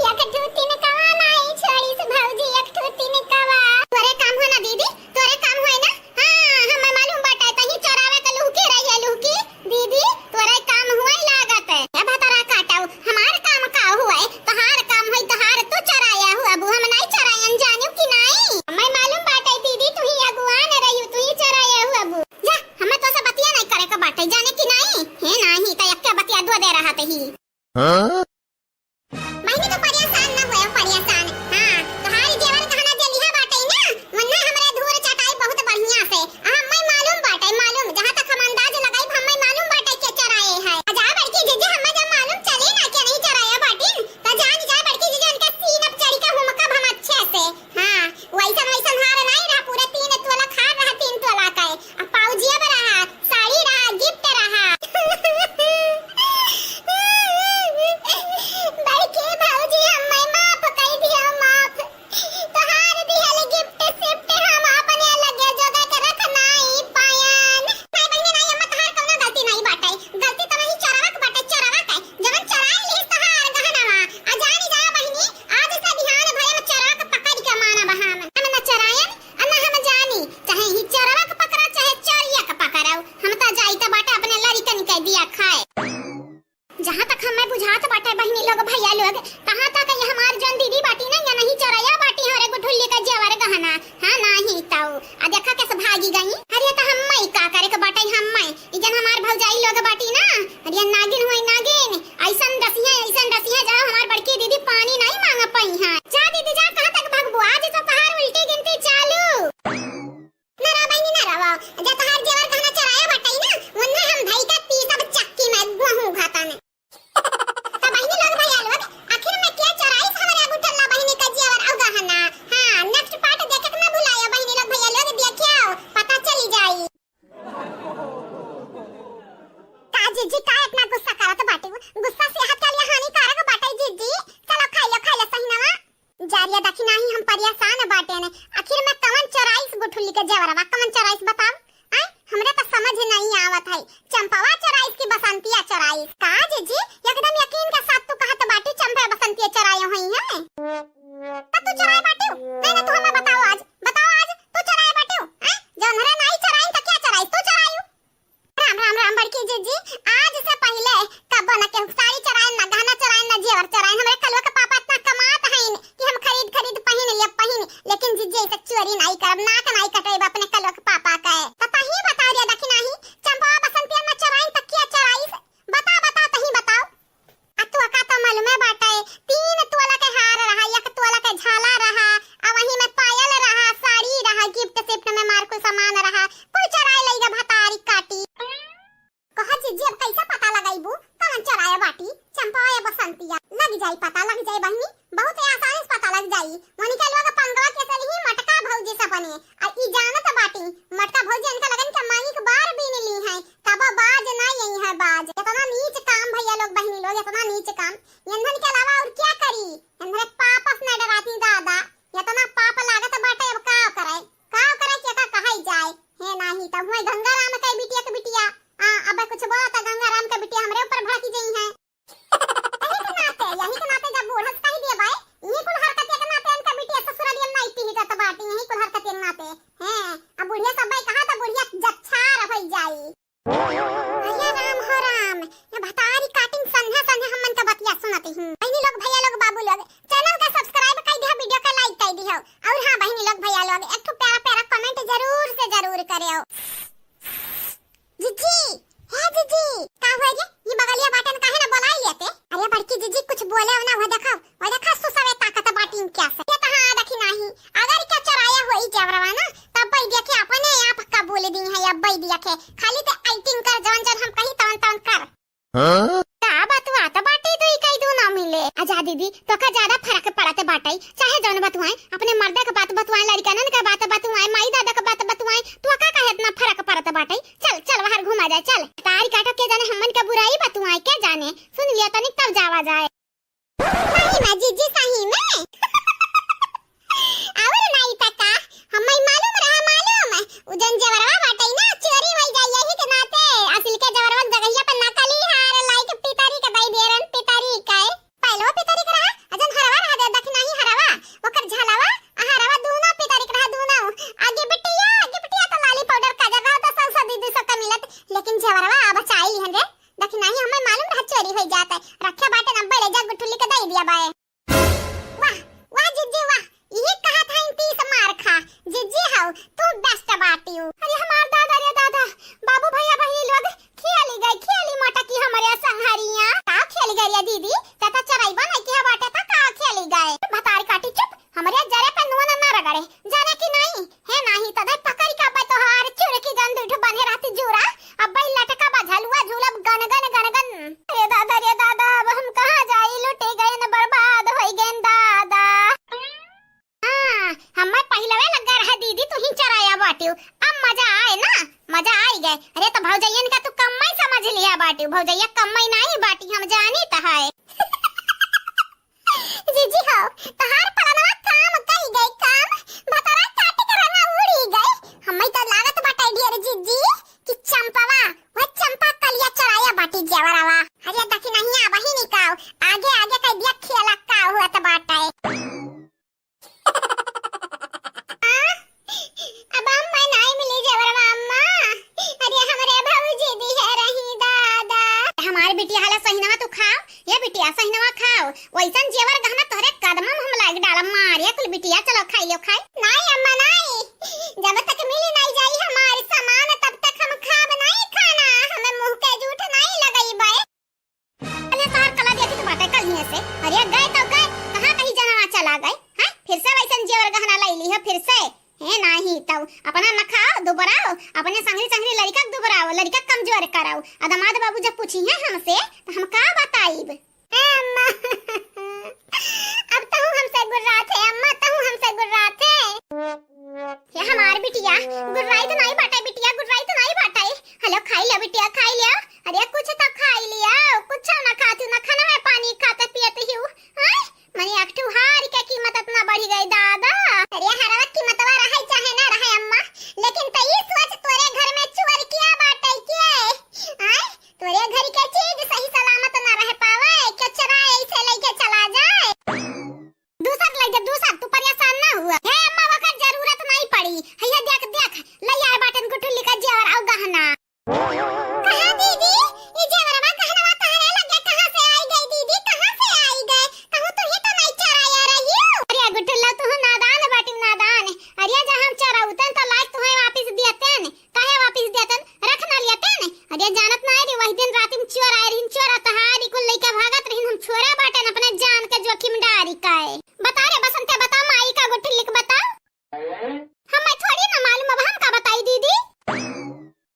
एक ठू तिनकवा नाई छोड़िस भौजी, एक ठू तिनकवा। तोरे काम हो ना दीदी, तोरे काम होए ना। हाँ, हमें मालूम बाटे, तही चोरावे के लुहकी रही है, लुहकी। दीदी, तोरे काम हुए लागत है। ए भतरा काटाऊ, हमार काम का हुए? तोहार काम होई, तोहार तू चोराया हुआ अबू, हम नाई चोरायन, जानियो कि नाई? हमें मालूम बाटे दीदी, तू ही अगुआन रही, तू ही चोराया हुआ अबू। जा, हमें तो से बतिया नहीं करे के बाटे, जाने कि नाई? हे नाही, त एक्के बतिया दो दे रहा तही। हाँ? बहिनी, तू परेशान न होए, परेशान। हाँ, तोहार जेवर गहना जे लिहा बाटे ना, वन्ना हमरे धूर चटाई बहुत बढ़िया से। आ, हम्मै मालूम बाटे, मालूम। जहाँ तक हम अंदाज लगाई, हम्मै मालूम बाटे के चोराए है। आ जा बड़की जीजी, हम्मै जब मालूम चली ना के नहीं चोराए बाटिन, त जान जा बड़की जीजी, उनके सीना पे चढ़ी के हुमकब हम अच्छे से। हाँ, वैसन वैसन हार नहीं रहा, पूरे तीन तोला हार रहा, तीन तोला का। आ पाउजिया भी रहा, साड़ी रहा, gift रहा। बड़की भौजी, हम्मै माफ कई दियो, माफ। तोहार दिहल gift सिफ्ट हम अपने लगे जोगा के रख नाई पायन। नाई बहिनी, नाई अम्मा, तोहार कौनो गलती नाई बाटे। गलती तो वही चोरवा के बाटे, चोरवा के। जवन चोराई लिहिस तोहार गहनवा। आ जानी जा बहिनी, आज से बिहान भरे में चोरवा के पकड़ के मानब हम। हम न चोरायन, आ न हम जानी। चाहे ही चोरवा के पकड़ा, चाहे चोरिया के पकड़ाऊ। हम तो जाइत बाटे अपने लड़िकन के दिया खाए। जहाँ तक हमें बुझात बाटे बहिनी लोग, भैया लोग, तहाँ तक ये हमार जौन दीदी बाटी ना, या नहीं चोरैया बाटी हमरे गुठुल्ली का जेवर गहना। हाँ, नाही तऊ। आ देखा कैसे भागी गई। अरे तो हम्मै का करे के बाटे, हम्मै। ई जन हमार भौजाई लोग बाटी ना, अरे नागिन होई नागिन, ऐसन डसिया, ऐसन डसिया, जहाँ हमार बड़की दीदी पानी नहीं मांग पाई हैं। जा दीदी जा, कहाँ तक भगबू? आज तो तोहार उल्टी गिनती चालू। ना रो बहिनी, ना रोवो। जे तोहार जेवर गहना चोराया बाटे ना, उन्हें हम धई के पीसब चक्की में, गोहूं घाटा में। तो बहिनी लोग, भैया लोग, आखिर में के चोराइस हमरे गुठल्ला बहिनी का जेवर अउ गहना? हाँ, next part देखे के ना भुलायो बहिनी लोग, भैया लोग, देखियो, पता चली जाई। का जीजी, का इतना गुस्सा करत बाटे? गुस्सा सेहत के लिए हानिकारक बाटे जीजी। चलो खाई लो, खाई लो सहिनवा। जारिया दखिनाही हम परेशान बाटेन। आखिर में कवन चोराइस गुठुल्ली के जेवरवा, कवन चोराइस बताओ? आय, हमरे तो समझ नहीं आवत है। चंपवा चोराइस की बसंतिया चोराइस? का जीजी, एकदम यकीन के साथ तू कहत बाटी चंपा बसंतिया चोरायो हुई है? तो तू चोराए बाटियो? नहीं ना, तू हमें बताओ आज, बताओ आज, तू चोराए बाटियो? आय, जौन हरे नाई चोराइन तो क्या चोराइस, तू चोरायू? राम, राम, राम, बड़की जीजी, आज से पहिले कब्बो न केहू साड़ी चोराइन, न गहना चोराइन, न जेवर चोराइन। हमरे कलुआ के पापा इतना कमात हईन कि हम खरीद, खरीद पहिन लिए, पहिन। लेकिन जीजी, ऐसे चोरी नाई करब, नाक नाई कटेब अपने कलुआ के पापा के। त तही बताओ रे दखिनाही, चंपवा बसंतिया न चोराइन त क्या चोराइस? बता, बता, तही बताओ। आ तोका तो मालूमे बाटे, तीन तोला के हार रहा, एक तोला के झाला रहा, आ वही में पायल रहा, साड़ी रहा, gift सिफ्ट में मार कुल सामान रहा, कुल चोराए लइगा भतारी काटी। कहा जीजी, अब कैसे पता लगाइबू कौन चोराया बाटी, चंपा या बसंतिया? लग जाई पता, लग जाई बहिनी, बहुत ही आसानी से पता लग जाई। वनिका लोग पंगवा के सलिही मटका भौजी सपने, आ ई जानत बाटी मटका भौजी इनका लगन के माई के बार बीन ली हैं। कबो बाज ना यही है बाज। इतना नीच काम भैया लोग, बहिनी लोग, इतना नीच काम। एन्हन के अलावा और क्या करी? एन्हरे पाप से न डराती दादा। इतना पाप लागत बाटे, अब का करे? का करे के का कहाई जाए? हे नाही तब हुए गंगाराम के बिटिया के बिटिया। आ, अब कुछ बोला त गंगाराम के बिटिया हमरे ऊपर भड़की जई है। यही के नाते, यही के नाते जब बूढ़ा से कही दिए भाई, यही कुल हरकत के नाते इनका अरे राम हो राम, ये भतारी काटिन संझा संझा हमन का बतिया सुनत ही। बहिनी लोग, भैया लोग, बाबू लोग, channel का subscribe कइ दिहा, video का like कइ दिहा। और हाँ बहिनी लोग, भैया लोग, एक ठो प्यारा प्यारा comment जरूर से जरूर करेउ। जिज्जी, हे जिज्जी, का हुआ गे? ये बगलिया बाटन काहे ना बोलाइ लेते? अरे बड़की जिज्जी, कुछ बोले ना, वो देखो, वो देखो, सुसवे ताकत बाटिन क्या से। ये तो हाँ, देखी नाही, अगर क्या चोराया होई जेवरवा ना, तब भाई देखे अपने आप कबूल दी है, अब भाई देखे, खाली ते acting कर, जवन जवन हम कही तवन तवन कर। हाँ? का बतुआ तो बाटे, दुई कई दू ना मिले। अच्छा दीदी, तोका ज्यादा फरक पड़त बाटे, चाहे जौन बतुआए, अपने मर्दे के बात बतुआए, लड़िकनन के बात बतुआए, माई दादा के बात बतुआए, तोका काहे इतना फरक पड़त बाटे? चल, चल बाहर घूमा जाए, चल। तारी काटो, के जाने हमन के बुराई बतुआए, के जाने, सुन लिया तनिक तब जावा जाए। सही में जिज्जी, सही में। और नाई त का, हम्मे मालूम रहा, मालूम। उ जन जेवरवा बाटे ना, चोरी होई जाई, यही के नाते असिल के जेवरवा के जगहिया पर नकली हार लाई के पितरी के दई दियरन, पितरी के। पहलो पितरी के रहा, अजन हरवा रहा दे, दखिनाही हरवा, ओकर झलवा, आ हरवा दूनो पितरी के रहा, दूनो। आगे बिटिया, आगे बिटिया तो लाली पाउडर काजर रहा, तो सौ सौ दीदी सब का मिलत, लेकिन जेवरवा अब चाई लिहन रे। दखिनाही हम्मे मालूम रहा चोरी होई जात है, रखे बाटे न बड़े जा गुठुली के दई दिया बाए। वाह, वाह जिज्जी वाह, इहे कहत हईन तीस मार खा। जिज्जी हौ, तू best बाटिउ। अरे हमार दादा रे दादा, बाबू भैया बहिनी लोग खेली गए, खेली मटकी हमरे संघरिया। का खेली गए रे दीदी? ते तो चरइबा नहीं किहा बाटे, त का खेली गए? भतारी काटी चुप, हमरे जरे पे नून ना रगड़े, जाने कि नहीं? हे नाही, तदे पकड़ के अब्बे तोहार चुरकी जन दुठ बने रहती जूरा, अब्बे लटका बा झलुआ झूलब गन गन गन गन। रे दादा, रे दादा, अब हम कहाँ जाई, लुटी गए न बर्बाद होई गए दादा। हाँ, हमें पहिलवे लग्गा रहा दीदी, तू ही चराया बाटिउ, अब मजा आए ना, मजा आई गए। अरे तो भौजैयन का तू कम्मई समझ लिया बाटिउ, भौजैया कम्मई नहीं बाटी, हम जानी त है। जीजी हो, तोहार पलनवा काम कई गई काम, भतरा काट के रंगा उड़ी गई। हम्मे तो लागत बाटे डियर जीजी कि चंपवा, वह चंपा कलिया चराया बाटी जेवरवा। अरे दखिनहिया बहिनी काव, आगे आगे कह दिया खेला का हुआ त बाटे। आ? अब अम्मा नाई मिली जेवरवा अम्मा। अरे हमरे भौजी दिहे रही दादा। हमार बिटिया हला सहिनवा तू खाव, ये बिटिया सहिनवा खाव। वैसन जेवर गहना तोहरे कदम में हम लाग डालम मारे कुल बिटिया, चलो खाई लो खाई। नाई अम्मा नाई, जब तक मिली नाई जाई हमार सामान तब तक हम खाब नाई खाना, हमें मुंह के जूठ नाई लगई बे। अरे तोहार कला देखी तो बाटे कल हियां से। अरे गए तो गए, कहाँ कहीं जनवा चला गए? हैं? फिर से वैसन जेवर गहना लाई ली हो फिर से? हे नाही तऊ, अपना न खाओ, दुबराओ, अपने संगरी संगरी लड़िका के दुबराओ, लड़िका के कमजोर कराओ। आ दामाद बाबू जब पूछी है हमसे, तो हम का बताइब? ए अम्मा, अब तहू हमसे गुर्रात है, अम्मा, तहू हमसे गुर्रात है। ये हमार बिटिया, गुर्राई तो नाई बाटे, बिटिया, गुर्राई तो नाई बाटे। हेलो, खाई लिया बिटिया, खाई लिया। अरे कुछ तो खाई लिया, कुछ ना खाती, ना खाना में पानी खाते पियत ही हूँ। हाँ? मने एक ठो हार के कीमत इतना बढ़ गई दादा। अरे हरवा कीमतवा रहे चाहे ना रहे अम्मा, लेकिन त ई सोच तोरे घर में चोर किया बाटे के? आय? तोरे घर के चीज सही सलामत ना रह पावे, के चोराए ऐसे लेके चला जाए। दूसर ले जा, दूसर, तू परेशान ना हुआ। हे अम्मा, ओकर जरूरत नहीं पड़ी। हैया देख, देख, ले आए बाटन गुठुली का जेवर और गहना। कहाँ दीदी? ई जेवरवा गहनवा तहरे लगे कहाँ से आई गई दीदी? कहाँ से आई गए? कहूँ तू ही तो नहीं चराया रही हो। अरे गुठुल्ला, तू नादान बाटी, नादान। अरे जहाँ हम चराउतन तो लाज तुम्हें वापिस दियतन। काहे वापिस देतन? रख ना लियतन। अरे जानत ना रे, वही दिन रात में चोर आए रहिन, चोर तहारी कुल लेके भागत रहिन, हम छोरा बाटन अपने जान के जोखिम डारी काए। बता रे बसंते, बता माई का गुठिल्लिक बता। हमें थोड़ी ना मालूम, अब हम का बताई दीदी?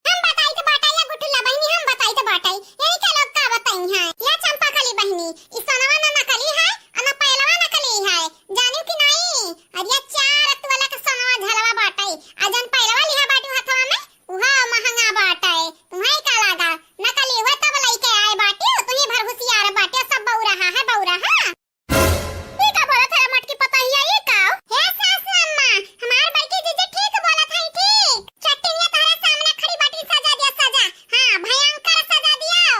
हम बताई तो बाटाई या गुठिल्ला बहिनी, हम बताई तो बाटाई। यही के लोग का बताई हैं? या चंपा कली बहिनी, ई सोनवा ना नकली है, आ ना पैलवा नकली है। जानियो कि नहीं? अरे चार तोला के सोनवा झलवा बाटाई, आ जन पैलवा लिहा बाटू हथवा में, उहा महंगा बाटे। तुम्हें का लागा? नकली हुआ तब लइके आए बाटे, तुम्ही भर हुसियार बाटे, सब बौरा हा है, बौरा हा। ई का बोलत है मटकी पतहिया, ई का? हे सासू अम्मा, हमार बड़की जीजी ठीक बोलत है, ठीक। चट्टिनिया तोहरे सामने खड़ी बाटी, सजा दिया, सजा। हाँ, भयंकर सजा दिया।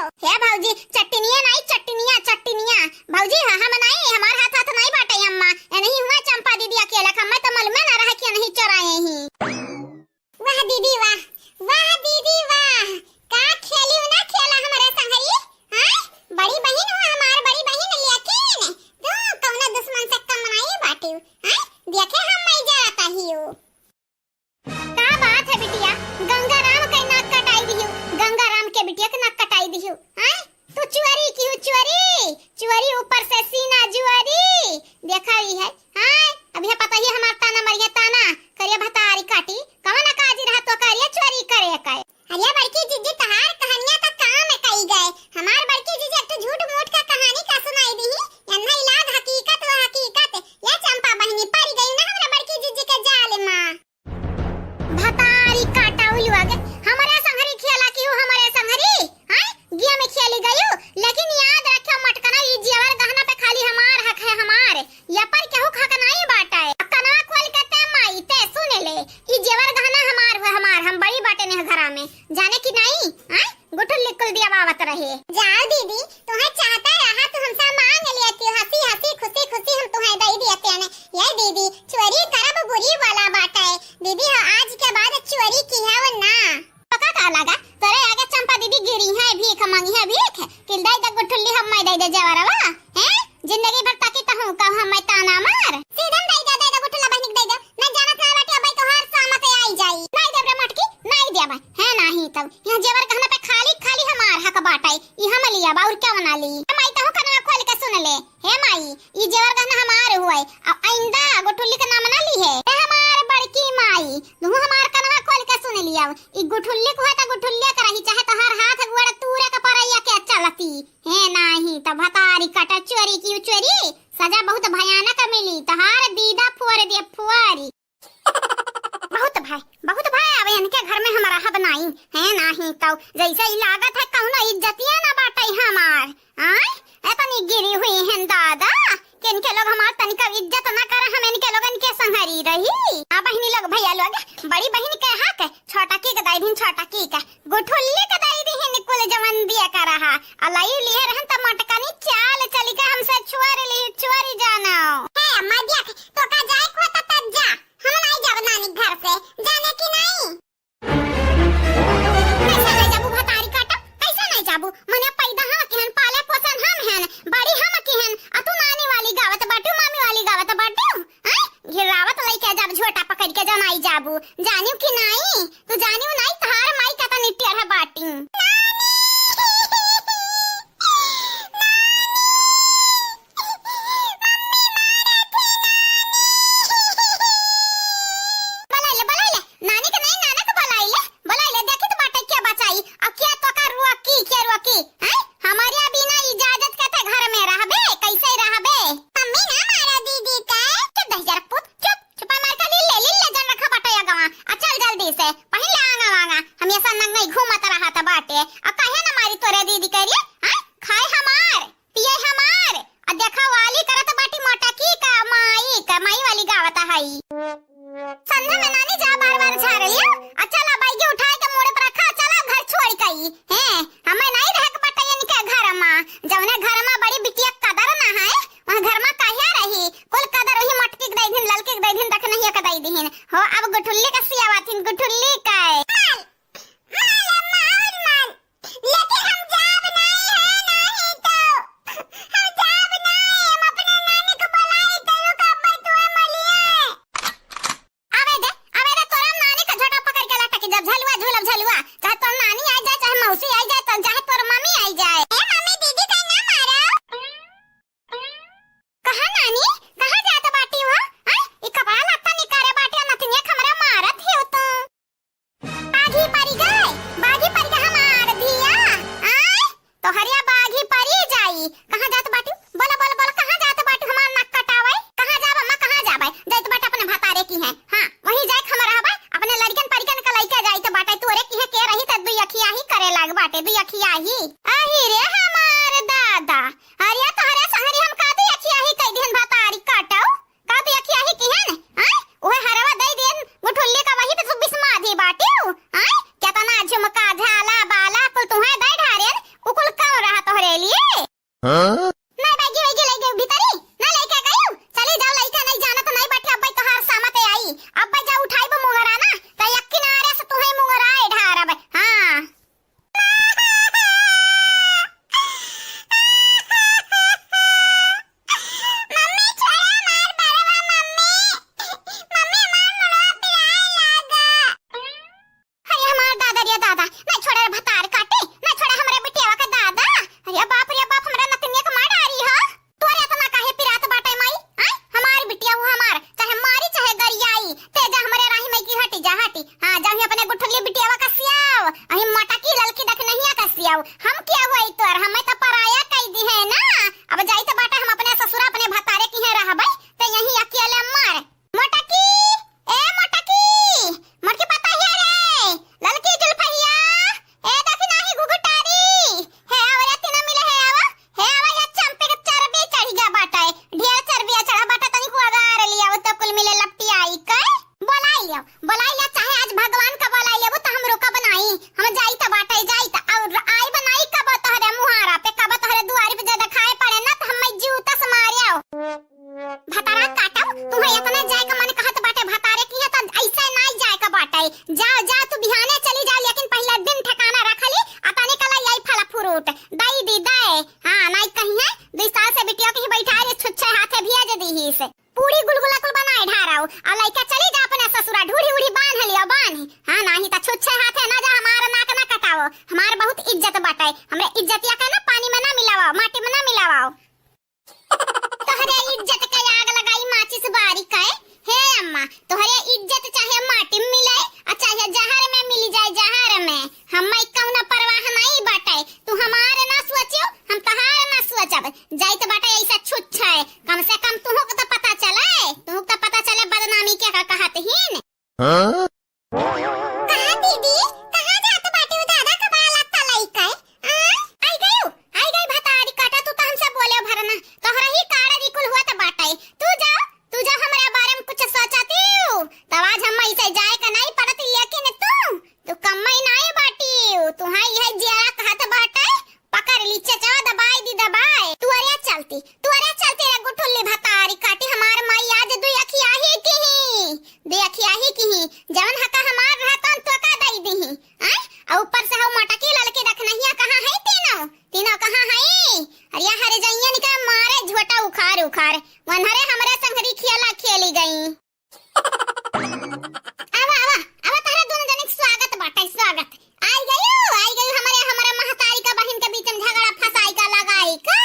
आय, गुठुल्ली कुल दियावावत रहे। जाओ दीदी, तुहैं चाहत रहा तो हमसे मांग लेती, हँसी हँसी खुशी खुशी हम तुहैं दइ देतेन। ये दीदी, चोरी करब बुरी वाला बात है। दीदी, आज के बाद चोरी किहैं ना। तो का, का लगा? तोरे आगे चंपा दीदी गिरी है, भीख मांगी है, भीख। किल दइ दे गुठुल्ली, हम मैं दइ दे जेवरवा, हैं? जिंदगी भर ताकी तहूँ का हम मैं ताना मार। सीधन दइ दे, दइ दे गुठुल्ला बहिनी के दइ दे। मैं जानत ना बाटी, अबे तोहार सामत आई जाई। नाई देब रे मटकी, नाई देब। है नाही तब। यहाँ जेवर गहना पे खाली, खाली हमार हक बाटे। ई हम लिया बा, और क्या बना ली? हम आई तहूँ कनवा खोल के सुन ले। हे माई, ई जेवर गहना हमार हुए, अब आइंदा गुठुल्ली के नाम ना लिहे। हे हमार बड़की माई, तू हमार कनवा खोल के सुन लिया, ई गुठुल्ली को है त गुठुल्लिया के रही, चाहे तोहार हाथ गोड़ तूरे के परैया के चलती। हे नाही त भतारी कटा चोरी की चोरी, सजा बहुत भयानक मिली, तोहार दीदा फोर दे फोरी। बहुत भय, बहुत भय, अब इनके घर में हम रहब नाई, है नाही तो जैसे ही लागत है कौनो इज्जतिया ना बाटे हमार। आय, एतनी गिरी हुई हैं दादा, कि इनके लोग हमार तनिका इज्जत ना करे, हम इनके लोगन के संहरी रही। आ बहिनी लोग, भैया लोग, बड़ी बहिन के हक, छोटा की के दइ दिन, छोटा की के गुठुल्ली के दइ दिहिन कुल जवन दिया का रहा। आ लई लिहे रहन त मटकनी चाल चली के हमसे चोरी ली, चोरी जानो। हे अम्मा, देख, तो का जाए को त तब जा। हम नाई जाब नानी घर से, जाने की नाई? कैसे नाई जाबू भतारी काटब? कैसे नाई जाबू? मने पैदा हम किहन, पाले पोसन हम हन, बड़ी हम किहन, आ तू नानी वाली गावत बाटू, मामी वाली गावत बाटू। हैं? गिरावत लइके जब झोटा पकड़ के जब नाई जाबू, जानियो कि नाई? तू जानियो नाई, तोहार माई कतनी टेढ़ बाटी। बोलाइले, बोलाइले, नानी के नाई, नाना के बोलाइले, बोलाइले, देखित बाटे के बचाई, अब के तोका रोकी, के रोकी, हैं? हमरे बिना इजाजत के ते घर में रहबे, कैसे रहबे? मम्मी ना मारा दीदी के। चुप दहिजर पूत, चुप, चुपा मार के लीले, लीले जन रखा बाटे या गवा। आ चल जल्दी से, पहिन ले आंगा वांगा, हम ऐसा नंगई घूमत रहत बाटे, आ काहे ना मारी तोरे दीदी के रे, हैं? खाए हमार, पिए हमार, आ देखा वाली करत बाटी मोटकी का माई का, माई वाली गावत हई। संझा में नानी जा बार बार झाड़ लियो, आ चला बैगी उठाए के मुड़े पर रखा, चला घर छोड़ कई। हैं, हमें नहीं रह के बटैयन के घर मा, जौने घर मा बड़ी बिटिया कदर ना है, वह घर मा काहे रही? कुल कदर वही मोटकी के दई दिन, ललकी के दई दिन, दखनहिया के दई दिन। हो, अब गुठुल्ली का सियावाथिन, गुठुल्ली का। माल, माल, माल, माल। लेकिन हम जाब नहीं है, नहीं तो। हम जाब नहीं, हम अपने नानी को बुलाई, तेरू का अब्बा तुहे मलिए। आवे दे, आवे दे, तोरा नानी का झोटा पकड़ के लटकी जब झलुआ झूलब झलुआ। चाहे तोर नानी आई जाए, चाहे मौसी आई जाए, तो चाहे तोर मम्मी आई जाए। ए मम्मी, दीदी के ना मारो। कहाँ नानी? कहाँ जात बाटी हो? आय, ई कपड़ा लत्ता निकारे बाटे, नतिनिया के हमरा मारत हियो तो। बाघी परी गए, बाघी परी गए हमार धिया। आय, तोहरिया बाघी परी जाई। कहाँ जात बाटू? बोला, बोला, बोला, कहाँ जात बाटू हमार नाक कटावे? कहाँ जाब अम्मा, कहाँ जाबे? जाइत बाटे अपने भतारे किहें। हाँ, वहीं जाए के हम रहबे, अपने लड़िकन परिकन के लइके जाइत बाटे, तोरे किहें के रही त दुई अखिया ही करे लाग बाटे, दुई अखिया ही। आही रे हमार दादा, अरे तोहरे संहरी हम का दुई अखिया ही कह दिहन भतारी काटो? का दुई अखिया ही किहें? आय? उहे हरवा दई दिहन, गुठुल्ली का वही पे तू बिस्माधी बाटियो? आय? केतना झुमका, झाला, बाला, कुल तुहें दई ढारेन, उ कुल कौन रहा तोहरे लिए? हाँ? नहीं बैगी, बैगी लई गई भीतरी, ना लइके गई। चली जाओ लइके, नहीं जानत नहीं बाटे, अब्बे तोहार सामते आई। अब्बे जा उठाई बो मुंगरा ना, त एक किनारे से तुहें मुंगरा ए ढारब। हाँ। मम्मी, छोड़ा हमार बरवा, मम्मी। मम्मी, हमार मुड़वा पिराए लागा। अरे हमार दादा रे दादा, ना छोड़ा रे भतार काटे, ना छोड़ा हमरे बिटियावा का दादा। अरे बाप रे बाप, हमरा नतनिया के मार डारी हो। तोरे इतना काहे पिरात बाटे माई? आय, हमार बिटिया हो हमार, चाहे मारी चाहे गरियाई, ते जा हमरे राही में की हटी जा हटी। हाँ, जाओ ही अपने गुठली बिटियावा का सियाओ, अही मोटकी ललकी दखनहिया का सियाओ। हम क्या हुआ ई तोर, हमें तो पराया कई दिहे ना। अब जाई तो बाटे हम अपने ससुरा अपने भतारे किहें रहबे, ते यहीं अकेले मार। मोटकी, ए मोटकी, मोटकी पता है रे, ललकी जुल्फहिया, ए देखी नाही घुघुटारी, हे आवा रे तीनों मिले, हे आवा, हे आवा, या चंपे के चर्बी चढ़ गया बाटे, ढेर चर्बी चढ़ा बाटे, तनी को अगार लिया, वो तो कुल मिले लपटी आई के, बोलाई लियो, बोलाई लियो, चाहे आज भगवान का बोलाई लेबो तो हम रुकब नाही, हम जाई तो बाटे, जाई। हमार बहुत इज्जत बाटे, हमरे इज्जतिया का ना पानी में ना मिलावा, माटी में ना मिलावा। तोहरे इज्जत के आग लगाई माचिस बारी के। हे अम्मा, तोहरे इज्जत चाहे माटी में मिले, आ चाहे जहर में मिल जाए, जहर में, हम्मे कौनो परवाह नहीं बाटे। तू हमार ना सोचियो, हम तोहार ना सोचब। जाइत बाटे ऐसा छुच्छे, कम से कम तुहू के तो पता चले, तुहू के तो पता चले बदनामी के का कहत हीन। हाँ? कहाँ दीदी, कहाँ जात बाटे उ दादा का बाला तलाई के? आ? आई गयू, आई गई भतारी काटा, तू तो हमसे बोले भरना। तोहरा ही कारण ई कुल हुआ त बाटे। तू जाओ, तू जाओ, हमरे बारे में कुछ सोचती हूँ। तब आज हम ऐसे जाए का नहीं पड़त, लेकिन तू, तू कम्मई नहीं बाटी, तू हाँ यह जिया कहत बाटे। पकड़ ली चचा, दबाई दी दबाई। तुअरे चलती, तुअरे चलती रे गुठुल्ली भतारी काटी, हमार माई आज दुई अखिया ही की ही, दुई अखिया ही की ही। जवन हका हमार रहतन तो का दई दी ही, आय? आ ऊपर से हऊ मटकी ललकी रखनहिया कहाँ है तीनों, तीनों कहाँ है? अरे हर जइयन के मारे झोटा उखार उखार, वनहरे हमरे संगरी खेला खेली गई। आवा, आवा, आवा, तहरा दोनों जने के स्वागत बाटे, स्वागत। आई गयो, आई गयो हमरे, हमरे महतारी का बहिन के बीच में झगड़ा फसाई का लगाई का।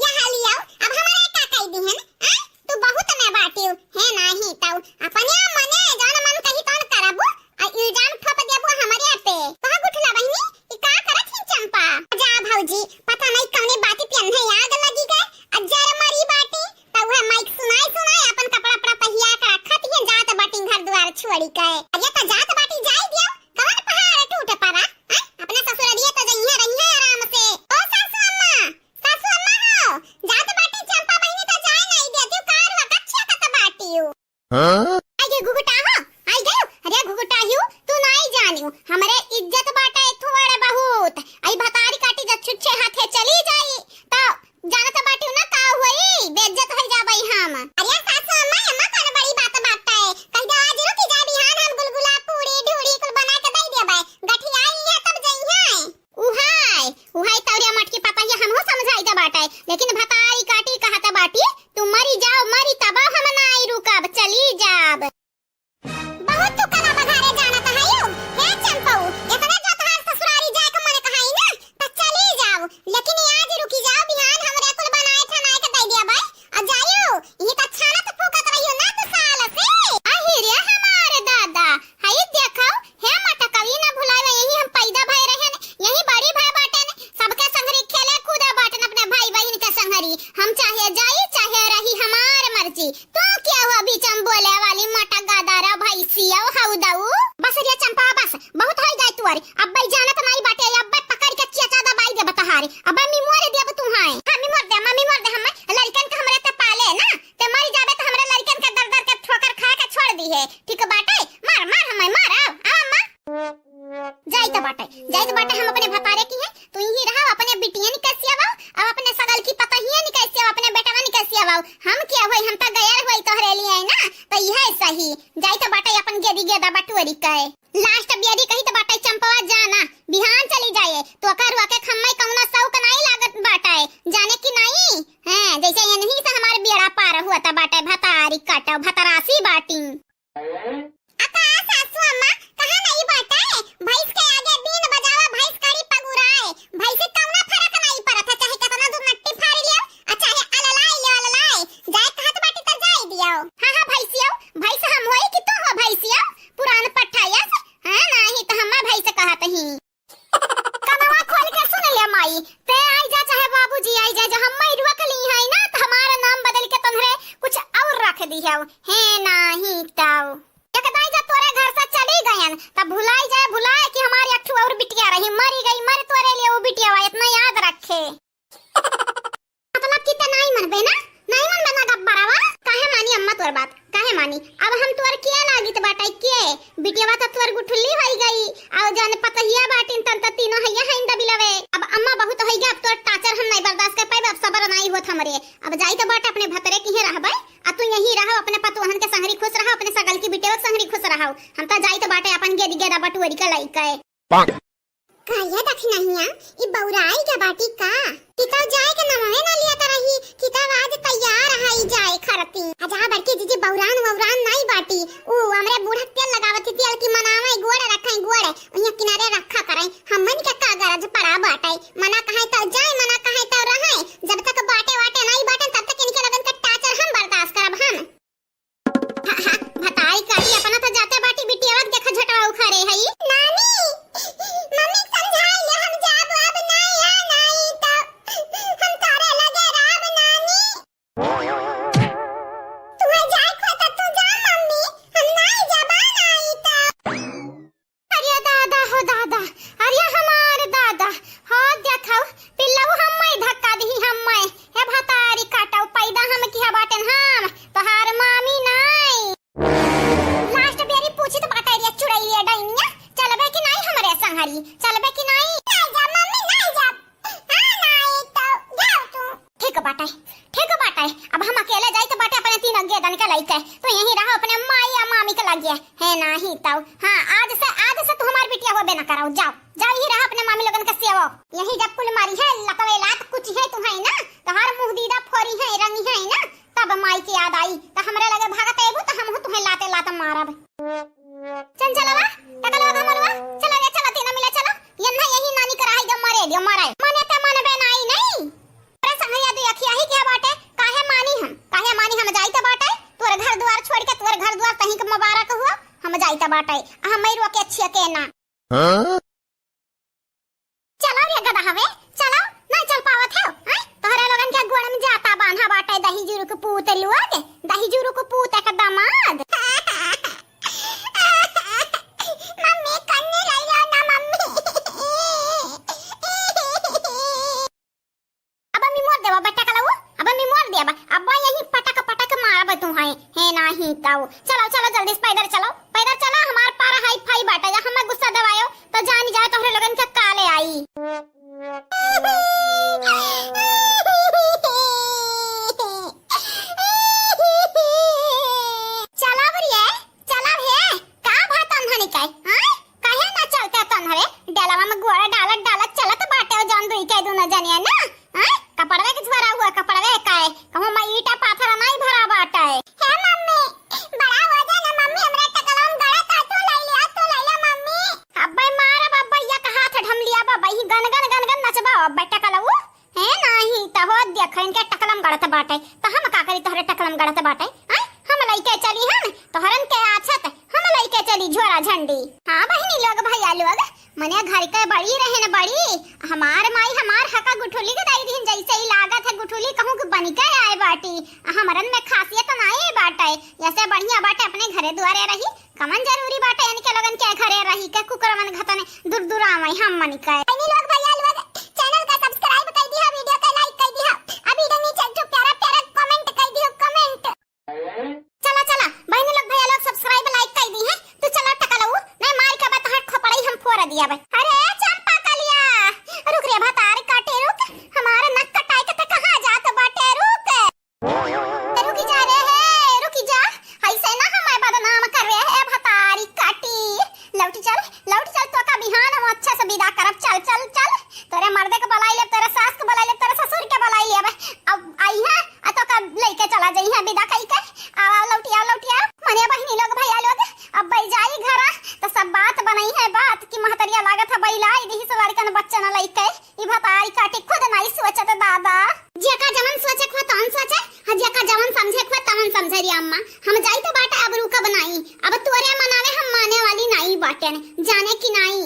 यहाँ लियाओ, अब हमरे का कही दिहन, आ? तू बहुत में बाटियो, है नाही तऊ। अपने मने जौन मन कही तौन करबू, आ इल्जाम ठोप देबू हमरे पे। कहाँ गुठला बहिनी, ई का करत ही चंपा? जा भौजी, पता नहीं कौने बाती पे अन्हे आग लगी गए, आ जर मरी बाटी। त उहे माइक सुनाए सुनाए अपन कपड़ा उपड़ा पहिया के रखत हियन, जात बाटी घर दुआर छोड़ी के। अरे त जात बाटी जाई दियो, कवन पहाड़ टूट पड़ा? हैं? अपने ससुररिये त जइहे रहिहे आराम से। ओ सासू अम्मा, सासू अम्मा हो, जात बाटी चंपा बहिनी त जाए नहीं देती, कार वकत छिया कत बाटी हो। हाँ? आई गे घुघुटा हो, आई गयो। अरे घुघुटा हियो, तू नहीं जानियो, हमरे इज्जत बाटे थोड़ बहुत। आई भतारी काटी जब छुच्छे हाथे चली जाई, त जानत बाटियो ना का होई, बेइज्जत हो जाबई हम। अरे सासू अम्मा, एमा कौन बड़ी बात बाटे? कह दे आज रुकी जा, बिहान हम गुलगुला, पूड़ी, ढूड़ी कुल बना के दे देबे। गठियाई है तब जइहे। उहाय, उहाय तौरिया मटकी पतहिया हमहू समझाई दे बाटे, लेकिन भतारी काटी कहत बाटी, तू मरी जाओ, मरी तब हम नाई रुकब, चली जाब। बहुत तू कला बघारे जानत हयू। हे चंपऊ, एतना जो तोहार ससुरारी जाए के मन कहाई ना, त चली जाओ, लेकिन आज रुकी जाओ, बिहान हमरे कुल बनाए ठनाए के दे दिया भाई। आ जायू, ई त छानत फूकत रहियो ना तू साल से। आही रे हमार दादा, हई देखो, हे मटकवी ना भुलावे, यही हम पैदा भय रहेन, यही बड़ी भय बाटेन, सबके संगरी खेले कूदे बाटेन अपने भाई बहिन के संगरी। हम चाहे जाई, चाहे रही, हमार मर्जी। तू क्या हुआ बीच में बोले वाली मोटा गादारा भैंसिया हऊ दऊ? बस रे चंपा बस, बहुत होई गए तुअर। अब्बे जानत नाई बाटे, अब्बे पकड़ के चेचा दबाई देब तहारे। अब्बे मिमोर देब तू हाय। हाँ, मिमोर दे, अम्मा मिमोर दे, हम लड़कन के हमरे ते पाले ना, ते मर जाबे त हमरे लड़कन के दर दर के ठोकर खाए के छोड़ दी है। ठीक बाटे, मार, मार हमें, मार, आओ, आओ अम्मा। जाइत बाटे, जाइत बाटे हम अपने भतारे किहे, तू यहीं रहो, अपने बिटियन के सेवा, अब अपने सगल की पतहियन के सेवा, अपने बेटवन के सेवा। हम क्या होई, हम त गैर होई तोहरे लिए ना, त यह सही। जाइत बाटे अपन गेदी गेदा बटोरी के। लास्ट बेरी कही त बाटे चंपवा जाना, बिहान चली जाए, तो ओकर रुआ के खम्मे कौनो शौक नाई लागत बाटे, जाने की नाई? हैं, जैसे यनही से हमार बेड़ा पार हुआ त बाटे भतारी काटो, भतरासी बाटी। अका सासू अम्मा, कहाँ नहीं बाटे? भैंस के आगे बीन बजावा, भैंस कड़ी पगुराए। भैंस से कौनो फर्क नहीं पड़त है, चाहे कितना दूर नट्टी फाड़ लियो, आ चाहे अललाए लियो, अललाए। जाए कहत बाटी त जाए दियो। हाँ, हाँ, भैंसियो, भैंस हम होई कि तू हो भैंसियो? पुरान पट्ठा यस, हाँ, नाही त हम्मा भैंस कहत ही। कनवा खोल के सुन ले माई, ते आई जा चाहे बाबूजी आई जा, जो हम माई रुआ के ली है ना, त हमारा नाम बदल के तोहरे कुछ और रख दी है। हे नाही ताऊ। एक दाई जब तोरे घर से चली गयन, तब भुलाई जाए, भुलाए कि हमारी एक ठो और बिटिया रही, मरी गई, मर तोरे लिए वो बिटिया हुआ, इतना याद रखे। मतलब कि ते नाई मनबे ना, नाई मनबे ना गब्बरवा। काहे मानी अम्मा तोर बात, काहे मानी? अब हम तोर के लागित बाटे के? बिटियावा त तोर गुठुल्ली होई गई, और जौन पतहिया बाटिन तन त तीनों हैया हैं दबिलवे। अब अम्मा बहुत होई गया, अब तोर टाचर हम नहीं बर्दाश्त कर पाइबे, अब सबर नहीं होत हमरे। अब जाई त बाटे अपने भतरे किहे रहबे, आ तू यहीं रहो, अपने पतोहन के संगरी खुश रहो, अपने सगल की बिटिया के संगरी खुश रहो। हम त जाई त बाटे अपन गेदी गेदा बटुअरी का लई के। का ये दखिनहिया, ई बौराई के बाटी का? किताब जाए के नमवे ना लिया त रही, किताब आज तैयार है जाए खरती। आ जा बड़की जीजी बौरान वौरान नाई बाटी, ऊ हमरे बूढ़ा तेल लगावत थी, तेल की मनावे गोड़ रखे गोड़, उन्हें किनारे रखा करे, हमन के का गरज पड़ा बाटे, मना कहे तो जाए, मना कहे तो रहे। जब तक बाटे वाटे नहीं बाटे, तब तक इनके लोगन का टाचर हम बर्दाश्त करब हम। हा, हा, भताई काटी अपना तो जाते बाटी, बिटिया के देखा झटवा उखरे हई। नानी, मम्मी समझाई ले, हम जाब अब नहीं आ, नहीं तो हम तोरे लगे रहब नानी। तुम्हें जाए को तो तू जा मम्मी, हम नहीं जाबा नहीं तो। अरे दादा हो दादा, अरे हमार दादा, हो देखौ, पिल्लऊ हम्मै धक्का दिही हम्मै। हे भतारी काटौ, पैदा हम किहा बाटेन हम, तोहार मामी नाई। लास्ट बेरी पूछित बाटे रे चुड़ैलिया डैनिया, चलबे कि नाई हमरे संगरी, चलबे कि नाई? नाई जा मम्मी, नाई जा। हाँ, नाई तो जाओ तू। ठीक बाटे, ठीक बाटे। अब हम अकेले जाइत बाटे अपने तीन गेदन के लइके। तू यहीं रहा अपने माई या मामी के लगे। हे नाही तो। हाँ, आज से, आज से तू हमार बिटिया होबे न कराओ। जाओ, जाओ यहीं रहा अपने मामी लोगन के सेवा। यहीं जब कुल मारी है, लतवे लात कुछ है तू है ना, तोहार मुँह दीदा फोरी है, रंगी है ना, तब माई के याद आई। तो हमरे लगे भागत अबू तो हमहू तुहे लाते लात मारब। चंचलवा, टकलवा, घमलवा, चलो रे, चलो, तीनों मिले चलो। ये ना यही नानी करा है, जो मरे, जो मरे। मने ते मनबे नाई, नहीं। अरे संगरिया, दुई अखिया ही क्या बाटे? काहे मानी हम? काहे मानी हम? जाइत बाटे, तोर घर दुआर छोड़ के, तोर घर दुआर तहीं के मुबारक हुआ, हम जाइत बाटे। आ हम मई रोके अच्छी के ना। हाँ? चलो रे गदहवे, चलो, ना चल पावत है, हैं? तोहरे लोगन के गोड़ में जाता बांधा बाटे, दही जुरु के पूत लोग, दही जुरु के पूत एक दामाद। मम्मी, कन्नी लइया ना मम्मी। अब मम्मी मोर देबा बेटा कलऊ, अब मम्मी मोर देबा, अब यही पटक पटक मारब तू है, हे नाही ताऊ। चलो, चलो, जल्दी से पैदल चलो, पैदल चलो, हमार पारा हाई फाई बाटे, जा हमें गुस्सा दवायो, तो जानी जाए तोहरे लोगन के काले आई। चला बुढ़िया, चला भे, का भा तन्हनी के, हाँ? काहे ना चलते तन्हरे? डलवा में गोड़ा डालत डालत चलत बाटे, जौन दुई के दुनो जनिया ना, हाँ? कपड़वे के झोरा हुआ, कपड़वे का है, कहूँ मैं ईटा पाथर नहीं भरा बाटे। हे मम्मी, बड़ा वजन है मम्मी, हमरा टकलवा में गड़ा का तू ले लिया, तू ले लिया मम्मी। अब्बे मारब, अब्बे या का हाथ ढम लिया, बाबा ही गन गन गन गन नचबा, अब्बे टकलऊ। हे नाही, त हो देख, इनके टकलम गड़त बाटे, त हम का करी, तोहरे टकलम गड़त बाटे, आय? हम लइके चली हन, तोहरन के आछत, हम लइके चली झोरा झंडी। हाँ बहिनी लोग, भैया लोग, मने घर के बड़ी रहे न बड़ी, हमार माई हमार हका गुठुली के दाई दिहिन, जैसे ही लागत है गुठुली कहूँ के बन के आए बाटी, हमरन में खासियत नाई बाटे, ऐसे बढ़िया बाटे अपने घरे दुआरे रही, कमन जरूरी बाटे इनके लोगन के घरे रही के कुकुरवन घतन दुरदुरावै हमन के। बहिनी लोग, भैया लोग, channel का subscribe कर दिया, video का like कर दिया, आ video नीचे एक ठो प्यारा प्यारा comment कर दियो, comment। चला चला बहिनी लोग, भैया लोग, subscribe like कर दी है, तू चला टकलऊ, नहीं मार के बता खोपड़ई हम फोड़ दिया बे। अरे चंपा कलिया, रुक रे भतार काटे रुक, हमारे नक कटाए के त कहाँ जात बाटे रुक। रुकी जा रे, हे, रुकी जा। ऐसे ना हमें बदनाम करवे, हे भतारी काटी। लौटी चल, लौटी चल, तोका बिहान हम अच्छा से विदा करब। चल, चल, चल। तोरे मर्दे के बुलाई लेब, तोरे सास के बुलाई लेब, तोरे ससुर के बुलाई लेब। अब आई है, आ तोका लेके चला जाई है विदा कई के। आवा, लौटी आओ, लौटी आओ। मने बहिनी लोग, भैया लोग, अब बई जाई घरा, तो सब बात बनाई है बात कि महतरिया लागत है बई लाई दिही सवारी कन बच्चा न लइके। ई भतारी काटी खुद नाई सोचत दादा। जेका जवन सोचे के हुआ तवन सोचे, हाँ, जेका जवन समझे के हुआ तवन समझे रे अम्मा। हम जाई तो बाटे, अब रुकब नाई। अब तोरे मनावे हम माने वाली नाई बाटेन, जाने की नाई।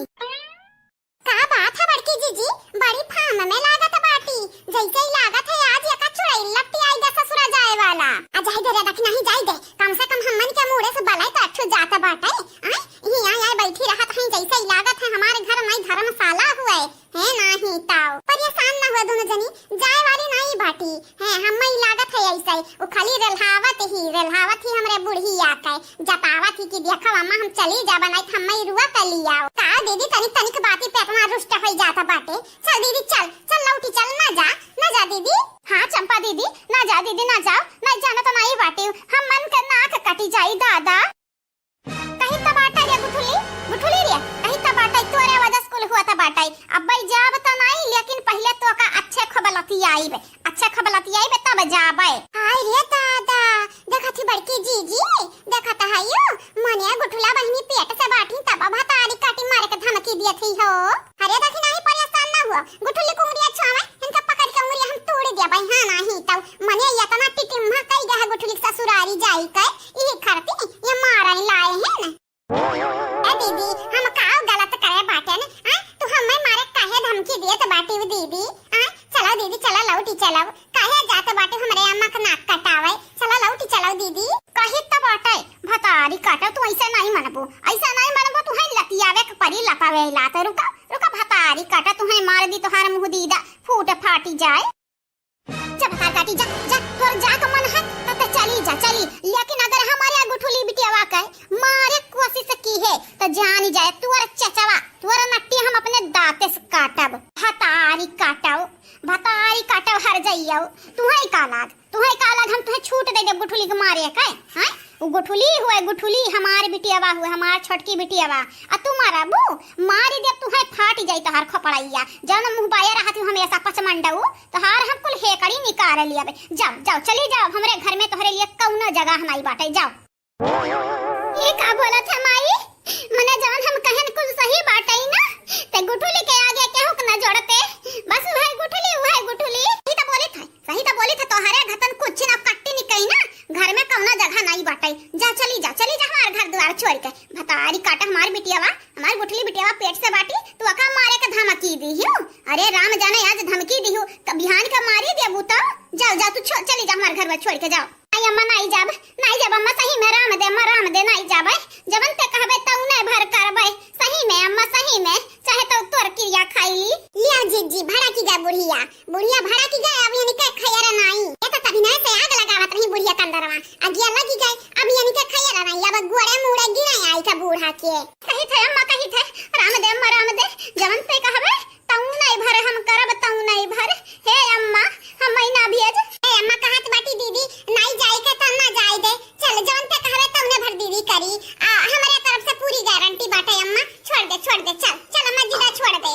का बात है बड़की जीजी, बड़ी फाम में लागत बाटी। जैसे ही लागत है आज एका चुड़ैल लपटी आई गा ससुरा जाए वाला। आ जाई दे रे, देखी नहीं जाई दे, कम से कम हमन के मुड़े से बलाई तो अच्छो जात बाटे। आय, यहीं आय आय बैठी रहत हैं, जैसे ही लागत है हमारे घर में धर्मशाला हुए। हे नाही ताऊ, परेशान ना हुआ दोनों जनी, जाए वाली नाई बाटी। हे, हम्मे ही लागत है ऐसे, उ खाली रेलहावत ही, रेलहावत ही हमरे बुढ़िया के, जतावत ही कि देखो अम्मा हम चली जाबा, नाई त हम्मे ही रुआ के लियाओ। का दीदी, तनिक तनिक बाती पे इतना रुष्ट होई जाता बाटे। चल दीदी चल, चल लौटी चल, ना जा, ना जा दीदी। हाँ चंपा दीदी, ना जा दीदी, ना जाओ, ना जाना तो नाई बाटी, हमन के नाक कटी जाई दादा। कहीं त बाटा रे गुठुली, गुठुली रे, कहीं त बाटा, तोरे वजह से कुल हुआ त बाटा। अब भाई जाब त नाई, लेकिन पहिले तोका अच्छे खूब लतियाइब, अच्छे खूब लतियाइब तब जाबे। हाय रे दादा, देखत ही बड़की जीजी, देखत हयू, मने गुठुला बहिनी पेट से बाटी तब भतारी काटी मारे के धमकी दियत ही हो। अरे देखी नाही, पर ये दी तोहार मुँह दीदा फूट फाटी जाए। जा भतार काटी, जा, जा, तोर जा के मन है, तब तो चली जा, चली। लेकिन अगर हमारे गुठुली बिटियावा के मारे कोशिश की है, तो जानी जाए, तोर चचवा, तोर नट्टी हम अपने दांते से काटब। भतारी काटो, भतारी काटो, हर जाइयो। तुहई का लाग, तुहई का लाग, हम तुहे छूट दे देब गुठुली के मारे के, हैं? उ गुठुली हुए, गुठुली हमार बिटियावा हुए, हमार छोटकी बिटियावा। आ तू मारबू, मारी देब तुहे, फाट जाई तोहार खोपड़ैया। जौन मुँह बाया रहत हूँ हमेशा पचमंडऊ, तोहार हम कुल हेकड़ी निकाल लियब। जाओ, जाओ, चली जाओ, हमरे घर में तोहरे लिए कौनो जगह नाई बाटे, जाओ। ये का बोलत है माई? मने जवन हम कहन कुल सही बाटई ना, ते गुठुली के आगे केहू के न जोड़ते। बस उहे गुठुली, उहे गुठुली। सही त बोली थे, सही त बोली थे, तोहरे घतन कुछ न कट्टी निकई ना, घर में कौनो जगह नाई बाटई। जा, चली जा, चली जा हमार घर दुआर छोड़ के। भतारी काट हमार बिटियावा, हमार गुठुली बिटियावा पेट से बाटी, तू ओका मारे के धमकी दी हियो। अरे राम जाने आज धमकी दी हियो, क-, बिहान का मारी देबू तो। जाओ, जाओ, तू छो-, चली जा हमार घर में छोड़ के जाओ। आई अम्मा, नाई जाब, नाई जाब अम्मा, सही में राम दे, अम्मा राम दे, नाई जाब। जवन ते कहबे तौने भर करबे, सही में अम्मा, सही में, चाहे तो तोर किरिया खाई ली। लिया जीजी, भड़की गए बुढ़िया, बुढ़िया भड़की गए, अब इनके खैर नाई। ये तो तभी नहीं से आग लगावत रही बुढ़िया कंदरवा, अगिया लगी गए, अब इनके खैर नाई, अब गोड़े मुड़े गिरे आई का बूढ़ा के। कही थे अम्मा, कही थे, राम दे अम्मा, राम दे, जवन ते कहबे तौने भर हम करब, तौने भर। हे अम्मा, हम ना भेज। हे अम्मा, कहत बाटी दीदी, नाई जाए के त ना जाए दे। चल, जौन ते कहबे तौने भर दीदी करी। आ, हमरे तरफ से पूरी गारंटी बाटे अम्मा। छोड़ दे, छोड़ दे, चल, चल अम्मा, जिदा छोड़ दे।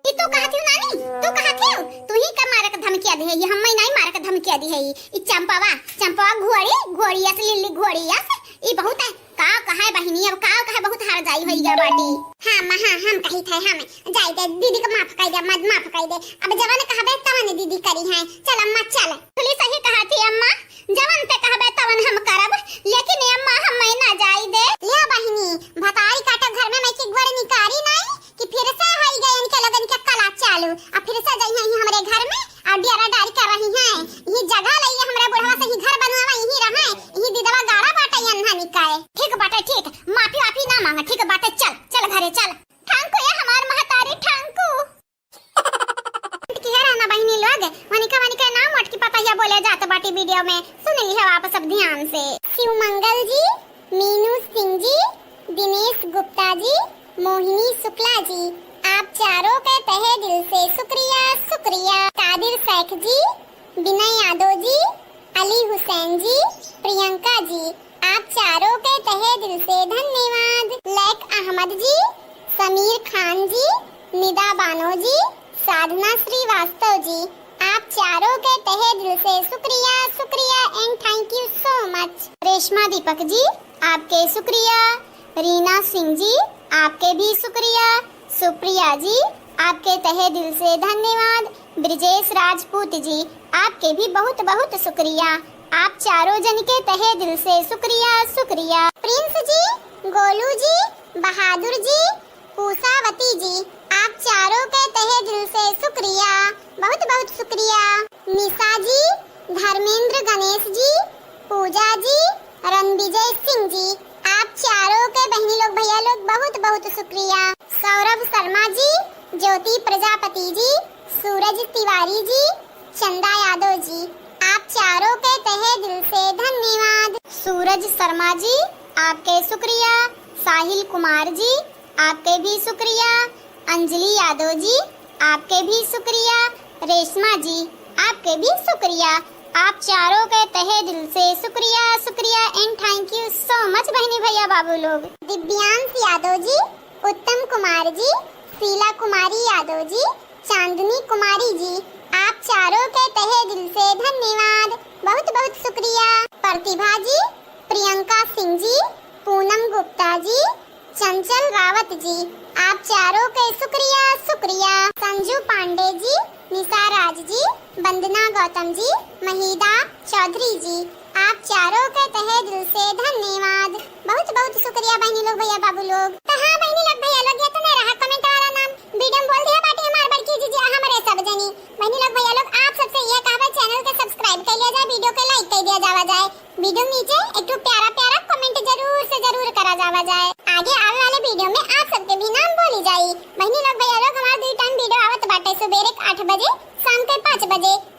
ई तू कहत हियो नानी, तू कहत हियो? तू ही का मारे के धमकिया दिहे, ये हम्मे नाई मारे के धमकिया दिहे। ई चंपवा, चंपवा घोड़ी, घोड़ी अस, लिल्ली घोड़ी अस, ई बहुत है। का कहे बहिनी, अब का कहे, बहुत हर जाई होई गया बाटी। हाँ अम्मा, हाँ, हम कही थे, हम जाए दे, दीदी के माफ कर दे, मत माफ कर दे। अब जवन कहबे तवन दीदी करी है। चल अम्मा, चल। बोली सही कहा थी अम्मा, जवन ते कहबे तवन हम करब, लेकिन ए अम्मा हम ना जाई दे। ले बहिनी, भतारी काटो घर में मैं की गोड़ निकारी नाई कि फिर से होई गए इनके लोगन के कला चालू। अब फिर से जई हैं हमरे घर में और डेरा डारी कर रही हैं। ये जगह लइए हमरे बुढ़वा से ही घर बनवावा, यही रहे, यही दिदवा गाड़ा बाटे अन्हा निकाय। ठीक बाटे, ठीक, माफी वाफी ना मांगा, ठीक बाटे, चल, चल घरे चल। ठांकू ये हमार महतारी, ठांकू। किया रहना बहिनी लोग, वनिका वनिका नाम मोटकी पतहिया बोले जात बाटी वीडियो में, सुन लिया आप सब ध्यान से। शिव मंगल जी, मीनू सिंह जी, दिनेश गुप्ता जी, मोहिनी शुक्ला जी, आप चारों के तहे दिल से शुक्रिया, शुक्रिया। कादिर शेख जी, विनय यादव जी, अली हुसैन जी, प्रियंका जी, आप चारों के तहे दिल से धन्यवाद। लैक अहमद जी, समीर खान जी, निदा बानो जी, साधना श्रीवास्तव जी, आप चारों के तहे दिल से शुक्रिया, शुक्रिया and thank you so much। रेशमा दीपक जी, आपके शुक्रिया। रीना सिंह जी, आपके भी शुक्रिया। सुप्रिया जी, आपके तहे दिल से धन्यवाद। ब्रिजेश राजपूत जी, आपके भी बहुत बहुत शुक्रिया। आप चारों जन के तहे दिल से शुक्रिया, शुक्रिया। प्रिंस जी, गोलू जी, बहादुर जी, पूसावती जी, आप चारों के तहे दिल से शुक्रिया, बहुत बहुत शुक्रिया। निशा जी, धर्मेंद्र गणेश जी, पूजा जी, रणविजय सिंह जी, आप चारों के बहिनी लोग, भैया लोग, बहुत बहुत शुक्रिया। सौरभ शर्मा जी, ज्योति प्रजापति जी, सूरज तिवारी जी, चंदा यादव जी, आप चारों के तहे दिल से धन्यवाद। सूरज शर्मा जी, आपके शुक्रिया। साहिल कुमार जी, आपके भी शुक्रिया। अंजलि यादव जी, आपके भी शुक्रिया। रेशमा जी, आपके भी शुक्रिया। आप चारों के तहे दिल से शुक्रिया, शुक्रिया and thank you so much बहिनी भैया बाबू लोग। दिव्यांश यादव जी, उत्तम कुमार जी, शीला कुमारी यादव जी, चांदनी कुमारी जी, आप चारों के तहे दिल से धन्यवाद, बहुत बहुत शुक्रिया। प्रतिभा जी, प्रियंका सिंह जी, पूनम गुप्ता जी, चंचल रावत जी, आप चारों के शुक्रिया, शुक्रिया। संजू पांडे जी, निशा राज जी, वंदना गौतम जी, महिदा चौधरी जी, आप चारों के तहे दिल से धन्यवाद। बहुत बहुत शुक्रिया बहिनी लोग, भैया बाबू लोग। तो हाँ बहिनी लोग, भैया लोग, ये तो नहीं रहा comment वाला नाम, वीडियो में बोल दिया बाटी हमार बड़की जीजी, हमरे सब जनी। बहिनी लोग, भैया लोग, आप सबसे ये कहबे, channel के subscribe कर लिया जाए, वीडियो के like कर दिया जावा जाए, वीडियो नीचे एक ठो प्यारा प्यारा comment जरूर से जरूर करा जावा जाए। आगे आवे वाले वीडियो में आप सबके भी नाम बोली जाई। बहिनी लोग, भैया लोग, हमार दुई time वीडियो आवत बजे